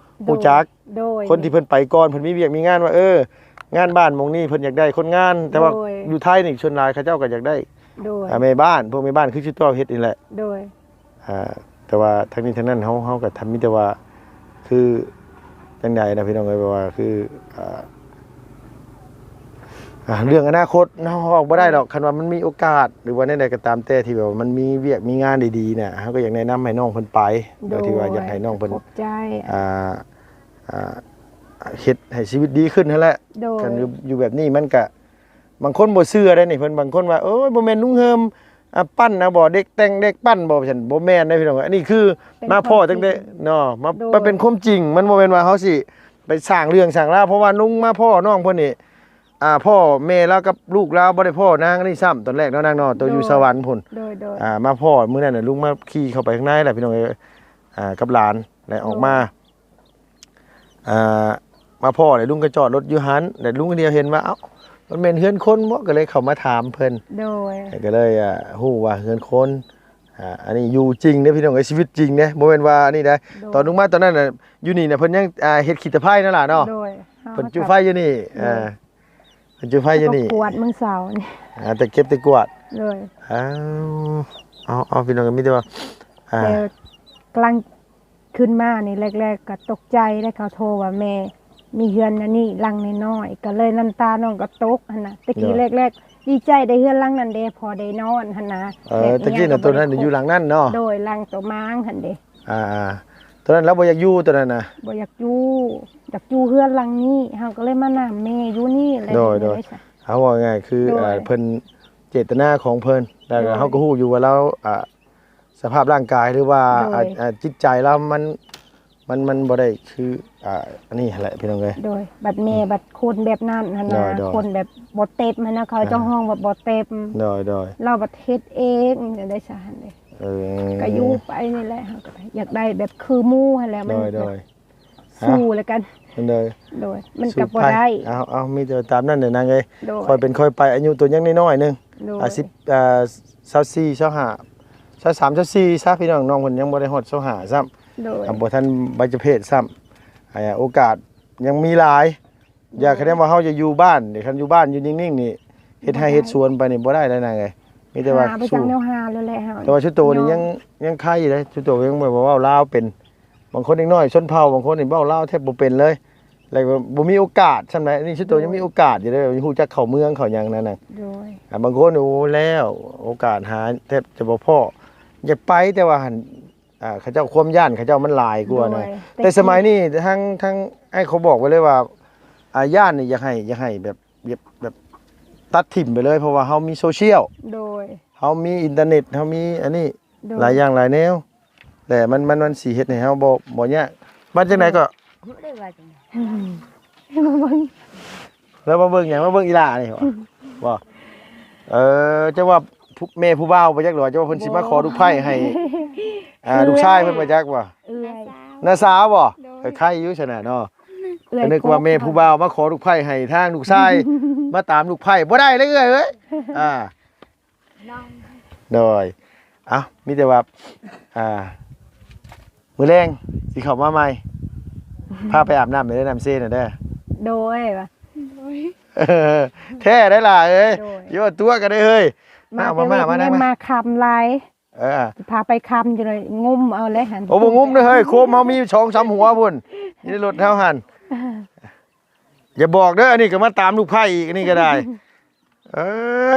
ໂດຍ ຮູ້ຈັກ ໂດຍ ຄົນທີ່ເພິ່ນໄປກ່ອນ ເພິ່ນມີວຽກມີງານວ່າ ເອີ ງານບ້ານໝ່ອງນີ້ເພິ່ນຢາກໄດ້ຄົນງານ ແຕ່ວ່າ ໂດຍ ຢູ່ໄທນີ້ສ່ວນຫຼາຍເຂົາເຈົ້າກໍຢາກໄດ້ ໂດຍ ອ່າ ແມ່ບ້ານ ພວກແມ່ບ້ານຄືຊິຕົວເຮັດນີ້ແຫຼະ ໂດຍ ອ່າ ແຕ່ວ່າທັງນີ້ທັງນັ້ນ ເຮົາ ເຮົາກໍທຳ ມີແຕ່ວ່າ ຄືຈັ່ງໃດນະ ພີ່ນ້ອງເອີຍ ແບບວ່າ ຄື ອ່າ ອ່າ ເລື່ອງອະນາຄົດເນາະ ເຮົາເວົ້າບໍ່ໄດ້ດອກ ຄັນວ່າມັນມີໂອກາດ ຫຼືວ່າແນວໃດກໍຕາມແຕ່ ທີ່ແບບວ່າມັນມີວຽກມີງານດີໆນະ ເຮົາກໍຢາກແນະນຳໃຫ້ນ້ອງເພິ່ນໄປ ໂດຍ ທີ່ວ່າຢາກໃຫ້ນ້ອງເພິ່ນ ຂອບໃຈ ອ່າ ອ່າ ເຮັດໃຫ້ຊີວິດດີຂຶ້ນຫັ້ນແຫຼະ ໂດຍ ຄັນຢູ່ ຢູ່ແບບນີ້ມັນກະ ບາງຄົນບໍ່ເຊື່ອໄດ໋ນີ້ ເພິ່ນ ບາງຄົນວ່າ ໂອ້ຍ ບໍ່ແມ່ນລຸງເຮີມ ອ່າ ປັ້ນເອົາບໍ່ ເດັກແຕ່ງເດັກປັ້ນບໍ່ ວ່າຊັ້ນ ບໍ່ແມ່ນເດ້ພີ່ນ້ອງ ອັນນີ້ຄື ເປັນ ມາພໍ້ຕັ້ງແຕ່ ຄວາມຈິງເນາະ ມາ ໂດຍ ມັນເປັນຄວາມຈິງ ມັນບໍ່ແມ່ນວ່າເຮົາຊິໄປສ້າງເລື່ອງສ້າງລາວ ເພາະວ່າລຸງມາພໍ້ນ້ອງເພິ່ນນີ້ ອ່າ ພໍ່ແມ່ລາວກັບລູກລາວບໍ່ໄດ້ພໍ້ນາງນີ້ຊ້ຳ ຕອນແລກເນາະນາງເນາະ ໂຕຢູ່ ໂດຍ ສະຫວັນພຸ້ນ ໂດຍ ໂດຍ ອ່າ ມາພໍ້ມື້ນັ້ນນະ ລຸງມາຂີ່ເຂົ້າໄປຂ້າງໃນແຫຼະ ພີ່ນ້ອງເອີຍ ອ່າ ກັບຫຼານ ແລະ ອອກມາ ໂດຍ ອ່າ ມາພໍ້ແລ້ວ ລຸງກໍຈອດລົດຢູ່ຫັ້ນ ແລ້ວລຸງດຽວເຫັນວ່າ ເອົ້າ ມັນແມ່ນເຮືອນຄົນບໍ່ ກໍເລີຍເຂົ້າມາຖາມເພິ່ນ ໂດຍ ກໍເລີຍ ອ່າ ຮູ້ວ່າເຮືອນຄົນ ອ່າ ອັນນີ້ຢູ່ຈິງເດ້ພີ່ນ້ອງເອີຍ ຊີວິດຈິງເດ້ ບໍ່ແມ່ນວ່າອັນນີ້ນະ ໂດຍ ຕອນລຸງມາຕອນນັ້ນນະ ຢູ່ນີ້ນະ ເພິ່ນຍັງ ອ່າ ເຮັດຂີ້ຕະໄພນັ້ນລະເນາະ ໂດຍ ເພິ່ນຈຸໄຟຢູ່ນີ້ ໂດຍ ອ່າ ເພິ່ນຈຸໄຟຢູ່ນີ້ ແຕ່ກໍກວາດມື້ເຊົ້ານີ້ ອ່າ ແຕ່ເກັບແຕ່ກວາດ ໂດຍ ອ້າວ ເອົາ ເອົາ ພີ່ນ້ອງ ມີແຕ່ວ່າ ອ່າ ແຕ່ກຳລັງ ຂຶ້ນມານີ້ແລກໆກໍຕົກໃຈເດ້ ເຂົາໂທວ່າແມ່ມີເຮືອນອັນນີ້ຫຼັງນ້ອຍໆ ກໍເລີຍນ້ຳຕານ້ອງກໍຕົກຫັ້ນນະ. ແຕ່ກີ້ ໂດຍ ແລກໆ ດີໃຈໄດ້ເຮືອນຫຼັງນັ້ນເດ້ ພໍໄດ້ນອນຫັ້ນນະ. ເອີ ແບບ ແຕ່ກີ້ນະ ໂຕນັ້ນຢູ່ຫຼັງນັ້ນເນາະ? ໂດຍ ຫຼັງໂຕມາງຫັ້ນເດ້. ອ່າໆ ໂຕນັ້ນລາວບໍ່ຢາກຢູ່ ໂຕນັ້ນນະ? ບໍ່ຢາກຢູ່ ຢາກຢູ່ເຮືອນຫຼັງນີ້ ເຮົາກໍເລີຍມານຳແມ່ຢູ່ນີ້ແຫຼະ. ໂດຍໆ ເຮົາເວົ້າງ່າຍໆ ຄື ໂດຍ ເອີ ເພິ່ນ ເຈດຕະນາຂອງເພິ່ນ ແລ້ວກໍ ໂດຍ ເຮົາກໍຮູ້ຢູ່ວ່າລາວ ອ່າ ສະພາບຮ່າງກາຍ ຫຼືວ່າ ໂດຍ ອ່າ ອ່າ ຈິດໃຈລາວມັນ ມັນ ມັນບໍ່ໄດ້ຄື ອ່າ ອັນນີ້ຫັ້ນແຫຼະ ພີ່ນ້ອງເອີຍ. ໂດຍ ບັດແມ່ ອືມ ບັດຄົນແບບນັ້ນຫັ້ນນະ ໂດຍໆ ຄົນແບບບໍ່ເຕັບຫັ້ນນະ ເຂົາເຈົ້າ ອ່າ ຮ້ອງວ່າບໍ່ເຕັບ. ໂດຍໆ ລາວບັດເຮັດເອງ ຈັ່ງໃດຊະຫັ້ນເດ້. ເອີ ກໍຢູ່ໄປນີ້ແຫຼະ ເຮົາກໍຢາກໄດ້ແບບຄືໝູ່ຫັ້ນແຫຼະ ມັນ ໂດຍໆ ແບບ ສູ້ແລ້ວກັນ. ໂດຍ ໂດຍ ມັນກໍບໍ່ໄດ້. ເອົາ ເອົາ ມີແຕ່ຕາມນັ້ນແຫຼະນາງເອີຍ. ໂດຍ ຄ່ອຍເປັນຄ່ອຍໄປ ອາຍຸໂຕຍັງນ້ອຍໆໜຶ່ງ. ໂດຍ ອາ ສິບ ເອີ ຊາວສີ່ ຊາວຫ້າ ຊາວສາມ ຊາວສີ່ຊະ ພີ່ນ້ອງ ນ້ອງເພິ່ນຍັງບໍ່ໄດ້ຮອດຊາວຫ້າຊ້ຳ. ໂດຍ ອ່າ ບໍ່ທັນໃບຈະເພດຊ້ຳ. ອ່າ ໂອກາດຍັງມີຫຼາຍ. ໂດຍ ຢ່າຄະແນນວ່າເຮົາຈະຢູ່ບ້ານນີ້ ຄັນຢູ່ບ້ານຢູ່ນິ່ງໆນີ້ ເຮັດໄຮ່ ບໍ່ໄດ້ ເຮັດສວນໄປນີ້ບໍ່ໄດ້ແລ້ວນາງເອີຍ. ມີແຕ່ວ່າຫາໄປ ສູ້ ຈັ່ງແນວຫາໂລດແຫຼະເຮົາ. ແຕ່ວ່າຊຸໂຕນີ້ ໂດຍ ຍັງ ຍັງໄຄຢູ່ເດ້ ຊຸໂຕຍັງແບບວ່າເວົ້າລາວເປັນ. ບາງຄົນເດັກນ້ອຍຊົນເຜົ່າ ບາງຄົນນີ້ເວົ້າລາວແທບບໍ່ເປັນເລີຍ ແລ້ວກໍບໍ່ມີໂອກາດສ່ຳໃດ. ນີ້ຊຸໂຕ ໂດຍ ຍັງມີໂອກາດຢູ່ເດ້ ຮູ້ຈັກເຂົ້າເມືອງເຂົ້າຫຍັງນັ້ນນະ. ໂດຍ ອ່າ ບາງຄົນ ໂອ້ ແລ້ວໂອກາດຫາແທບຈະບໍ່ພໍ້. ຢາກໄປ ແຕ່ວ່າຫັ້ນ ອ່າ ເຂົາເຈົ້າ ຄວາມຢ້ານເຂົາເຈົ້າມັນຫຼາຍກວ່ານະ. ໂດຍ ແຕ່ ແຕ່ສະໄໝນີ້ ທາງ ທາງອ້າຍເຂົາບອກໄວ້ເລີຍວ່າ ອ່າ ຢ້ານນີ້ຢາກໃຫ້ ຢາກໃຫ້ແບບ ແບບ ແບບຕັດຖິ້ມໄປເລີຍ ເພາະວ່າເຮົາມີໂຊຊຽວ. ໂດຍ ເຮົາມີອິນເຕີເນັດ ເຮົາມີອັນນີ້ ໂດຍ ຫຼາຍຢ່າງຫຼາຍແນວ ແລະ ມັນ ມັນ ມັນຊິເຮັດໃຫ້ເຮົາບໍ່ ບໍ່ຍາກ. ມັນຈັ່ງໃດກໍ ໂດຍ ແລ້ວມາເບິ່ງຫຍັງ? ມາເບິ່ງອີ່ຫຼ້ານີ້ບໍ? ບໍ່ ເອີ ເຈົ້າວ່າຜູ້ ແມ່ຜູ້ບ່າວບໍ່ຈັກດອກ ເຈົ້າວ່າເພິ່ນຊິມາຂໍລູກໃພ້ໃຫ້ ອ່າ ຄື ລູກຊາຍເພິ່ນບໍ່ຈັກບໍ່? ເອື້ອຍ ນ້າສາວບໍ່? ໂດຍ ເອີ ໄຄຢູ່ຊັ້ນນະເນາະ. ເອື້ອຍ ກໍນຶກວ່າແມ່ຜູ້ບ່າວມາຂໍລູກໃພ້ໃຫ້ທາງລູກຊາຍ ມາຕາມລູກໃພ້ ບໍ່ໄດ້ເລີຍເອື້ອຍເອີຍ. ອ່າ ໂດຍ ເອົ້າ ມີແຕ່ວ່າ ອ່າ ມື້ແລງຊິເຂົ້າມາໃໝ່ ພາໄປອາບນ້ຳແດ່ເດີ ນ້ຳເຊນະເດີ. ໂດຍ ວ່າ ເອີ ແທ້ໄດ໋ຫຼ້າເອີຍ. ໂດຍ ຢ່າຕົວະກັນເດີເຮີ້ຍ. ມາ ມາ ມາ ມາ ມາ ມາຄ່ຳຫຼາຍ. ເອີ ຊິພາໄປຄ່ຳຢູ່ເລີຍ ງຸ້ມເອົາເລີຍຫັ້ນ. ໂອ້ ບໍ່ງຸ້ມເດີເຮີ້ຍ ໂຄມເຮົາມີສອງສາມຫົວພຸ້ນ ຢູ່ໃນລົດເຮົາຫັ້ນ. ຢ່າບອກເດີ ອັນນີ້ກໍມາຕາມລູກໃພ້ອີກ ອັນນີ້ກໍໄດ້. ເອ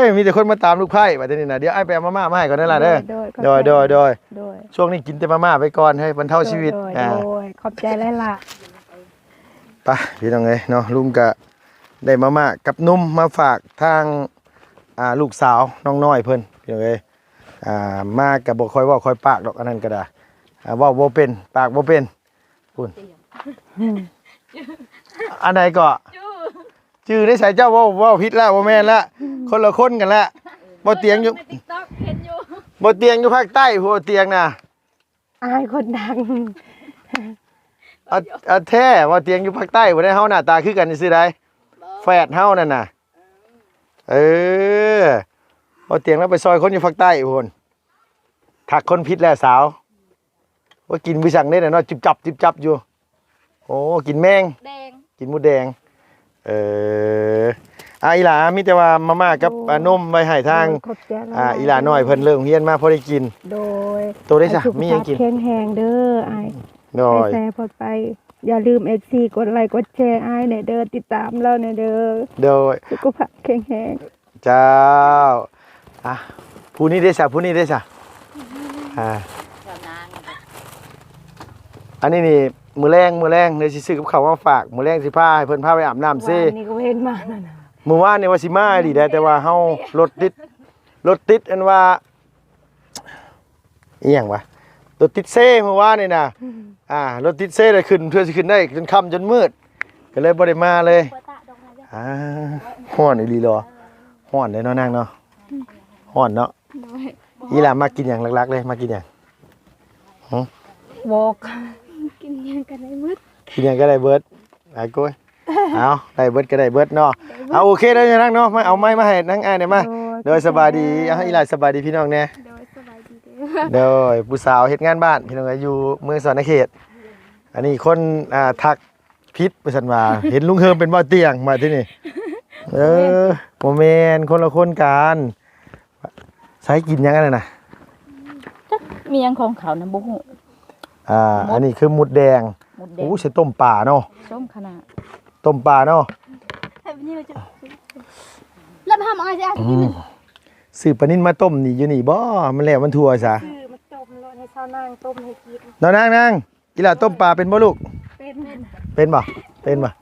ີຍ ມີແຕ່ຄົນມາຕາມລູກໃພ້ບັດນີ້ນະ. ດຽວອ້າຍໄປເອົາມາມ່າມາໃຫ້ກ່ອນເດີຫຼ້າເດີ. ໂດຍ ໂດຍ ໂດຍ ໂດຍ ໂດຍ ໂດຍ ໂດຍ ຊ່ວງນີ້ກິນແຕ່ມາມ່າໄປກ່ອນ ໃຫ້ບັນເທົາຊີວິດ. ໂດຍ ອ່າ ໂດຍ ຂອບໃຈຫຼາຍໆ. ໄປ ພີ່ນ້ອງເອີຍເນາະ ລຸງກະໄດ້ມາມ່າກັບນົມມາຝາກທາງ ອ່າ ລູກສາວນ້ອງນ້ອຍເພິ່ນ ພີ່ນ້ອງເອີຍ. ອ່າ ມາກະບໍ່ຄ່ອຍເວົ້າຄ່ອຍປາກດອກ ອັນນັ້ນກະໄດ້ ອ່າ ເວົ້າບໍ່ເປັນ ປາກບໍ່ເປັນ. ພຸ້ນ ອັນໃດເກາະ? ຈື່ ໃນໃສເຈົ້າເວົ້າ ເວົ້າຜິດລະ ບໍ່ແມ່ນລະ ຄົນລະຄົນກັນລະ. ບໍ່ຕຽງຢູ່ ໃນ TikTok ເຫັນຢູ່ ບໍ່ຕຽງຢູ່ພາກໃຕ້ ຜູ້ຕຽງນະ ອາຍຄົນດັງ. ອາ ອາ ແທ້ ເວົ້າຕຽງຢູ່ພາກໃຕ້ບໍ່ໄດ້ ເຮົາໜ້າຕາຄືກັນຊື່ໃດ ບໍ່ ແຝດເຮົານັ້ນນະ ເອີ ເວົ້າຕຽງລາວໄປຊ່ອຍຄົນຢູ່ພາກໃຕ້ພຸ້ນ ທັກຄົນຜິດແລ້ວສາວ ວ່າກິນບໍ່ສັງເດ້ນະເນາະ ຈິບຈັບ ຈິບຈັບຢູ່ ໂອ້ ກິນແມງ ແດງ ກິນມົດແດງ ເອີ ອາ ອີຫຼາ ມີແຕ່ວ່າມາມ່າກັບ ໂອ້ ອາ ນົມໄວ້ໃຫ້ທາງ ໂອ້ຍ ຂອບໃຈຫຼາຍໆ ອາ ອີຫຼານ້ອຍເພິ່ນເລີກໂຮງຮຽນມາພໍໄດ້ກິນ ໂດຍ ໂຕໄດ້ຊະ ມີຫຍັງກິນ ສຸຂະພາບແຂງແຮງເດີອ້າຍ ໂດຍ ໃຫ້ແຊພອດໄປ ຢ່າລືມ ເອັຟຊີ ກົດໄລກົດແຊອ້າຍແດ່ເດີ ຕິດຕາມລາວແດ່ເດີ ໂດຍ ສຸຂະພາບແຂງແຮງ ເຈົ້າ ອ່ະ ຜູ້ນີ້ເດ້ຊະ ຜູ້ນີ້ເດ້ຊະ ອ່າ ອັນນີ້ນີ້ ມື້ແລງ ມື້ແລງ ດຽວຊິຊື້ກັບເຂົ້າມາຝາກ ມື້ແລງຊິພາໃຫ້ເພິ່ນພາໄປອາບນ້ຳເຊ ວານນີ້ກໍເຫັນມານັ້ນນະ ມື້ວານນີ້ວ່າຊິມາອີ່ຫຼີແດ່ ແຕ່ວ່າເຮົາລົດຕິດ ລົດຕິດ ອັນວ່າ ອີ່ຫຍັງວະ ລົດຕິດເຊມື້ວານນີ້ນະ ອືມ ອ່າ ລົດຕິດເຊແລ້ວຂຶ້ນ ເພື່ອຊິຂຶ້ນໄດ້ຈົນຄ່ຳຈົນມືດ ກໍເລີຍບໍ່ໄດ້ມາເລີຍ ອ່າ ຮ້ອນອີ່ຫຼີເນາະ ຮ້ອນເດ້ເນາະນາງເນາະ ຮ້ອນເນາະ ໂດຍ ອີຫຼາມັກກິນຫຍັງຫຼັກໆເລີຍ ມັກກິນຫຍັງ? ຫື? ບໍ່ ກິນຫຍັງກໍໄດ້ເບິດ ກິນຫຍັງກໍໄດ້ເບິດ ອາໂກຍ ເອົາ ໄດ້ເບິດກໍໄດ້ເບິດເນາະ ໄດ້ເບິດ ເອົາ ໂອເຄເດີນາງເນາະ ມາເອົາໄມ້ມາໃຫ້ນາງອ້າຍແດ່ມາ ໂດຍ ໂດຍ ສະບາຍດີ ສະບາຍດີ ເອົາ ອີຫຼາສະບາຍດີພີ່ນ້ອງແດ່ ໂດຍ ສະບາຍດີເດີ ໂດຍ ຜູ້ສາວເຮັດງານບ້ານ ພີ່ນ້ອງ ຢູ່ເມືອງສະຫວັນນະເຂດ ອັນນີ້ຄົນ ອ່າ ທັກຜິດວ່າຊັ້ນວ່າ ເຫັນລຸງເຮີມເປັນບ່າວຕຽງ ບາດທີນີ້ ເອີ ບໍ່ແມ່ນ ຄົນລະຄົນກັນ ໃສກິນຫຍັງອັນນັ້ນນະ? ຈັກມີຫຍັງຂອງເຂົານະ ບໍ່ຮູ້ ອ່າ ອັນນີ້ຄືມົດແດງ ມົດແດງ ໂອ້ ໃສ່ຕົ້ມປາເນາະ ສົ້ມຂະໜາດ ຕົ້ມປາເນາະ ແລ້ວໄປຫາໝາຍຊິ ອືມ ຊື້ປານິນມາຕົ້ມນີ້ຢູ່ນີ້ບໍ່? ມັນແລ້ວມັນທົ່ວຊະ ຊື້ມາຕົ້ມໂລດ ໃຫ້ຊາວນາງຕົ້ມໃຫ້ກິນ ເນາະນາງ ນາງ ອີຫຼາຕົ້ມປາເປັນບໍ່ລູກ? ເປັນ ເປັນບໍ່? ເປັນບໍ່?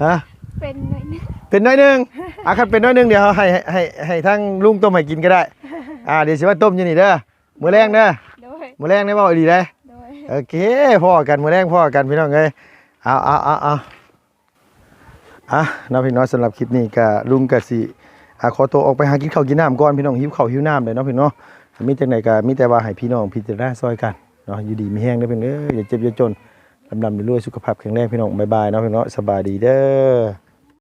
ຮະ? ເປັນໜ້ອຍໜຶ່ງ ເປັນໜ້ອຍໜຶ່ງ ອ່າ ຄັນເປັນໜ້ອຍໜຶ່ງ ດຽວເຮົາໃຫ້ ໃຫ້ ໃຫ້ທາງລຸງຕົ້ມໃຫ້ກິນກໍໄດ້ ອ່າ ດຽວຊິມາຕົ້ມຢູ່ນີ້ເດີ ມື້ແລງເດີ ໂດຍ ມື້ແລງໄດ້ເວົ້າອີ່ຫຼີເດ້ ໂດຍ ໂອເຄ ພໍ້ກັນ ມື້ແລງພໍ້ກັນ ພີ່ນ້ອງເອີຍ ເອົາ ເອົາ ເອົາ ເອົາ ອ່ະ ເນາະ ພີ່ນ້ອງ ສຳລັບຄລິບນີ້ກະ ລຸງກະຊິ ອ່າ ຂໍຕົວອອກໄປຫາກິນເຂົ້າກິນນ້ຳກ່ອນ ພີ່ນ້ອງ ຫິວເຂົ້າຫິວນ້ຳແລ້ວເນາະ ພີ່ນ້ອງເນາະ ມີຈັ່ງໃດກະມີແຕ່ວ່າໃຫ້ພີ່ນ້ອງພິຈາລະນາຊ່ອຍກັນເນາະ ຢູ່ດີມີແຮງເດີ ພີ່ນ້ອງເອີຍ ຢ່າເຈັບຢ່າຈົນ ລ່ຳໆລວຍໆ ສຸຂະພາບແຂງແຮງ ພີ່ນ້ອງ ບາຍບາຍເນາະ ພີ່ນ້ອງເນາະ ສະບາຍດີເດີ.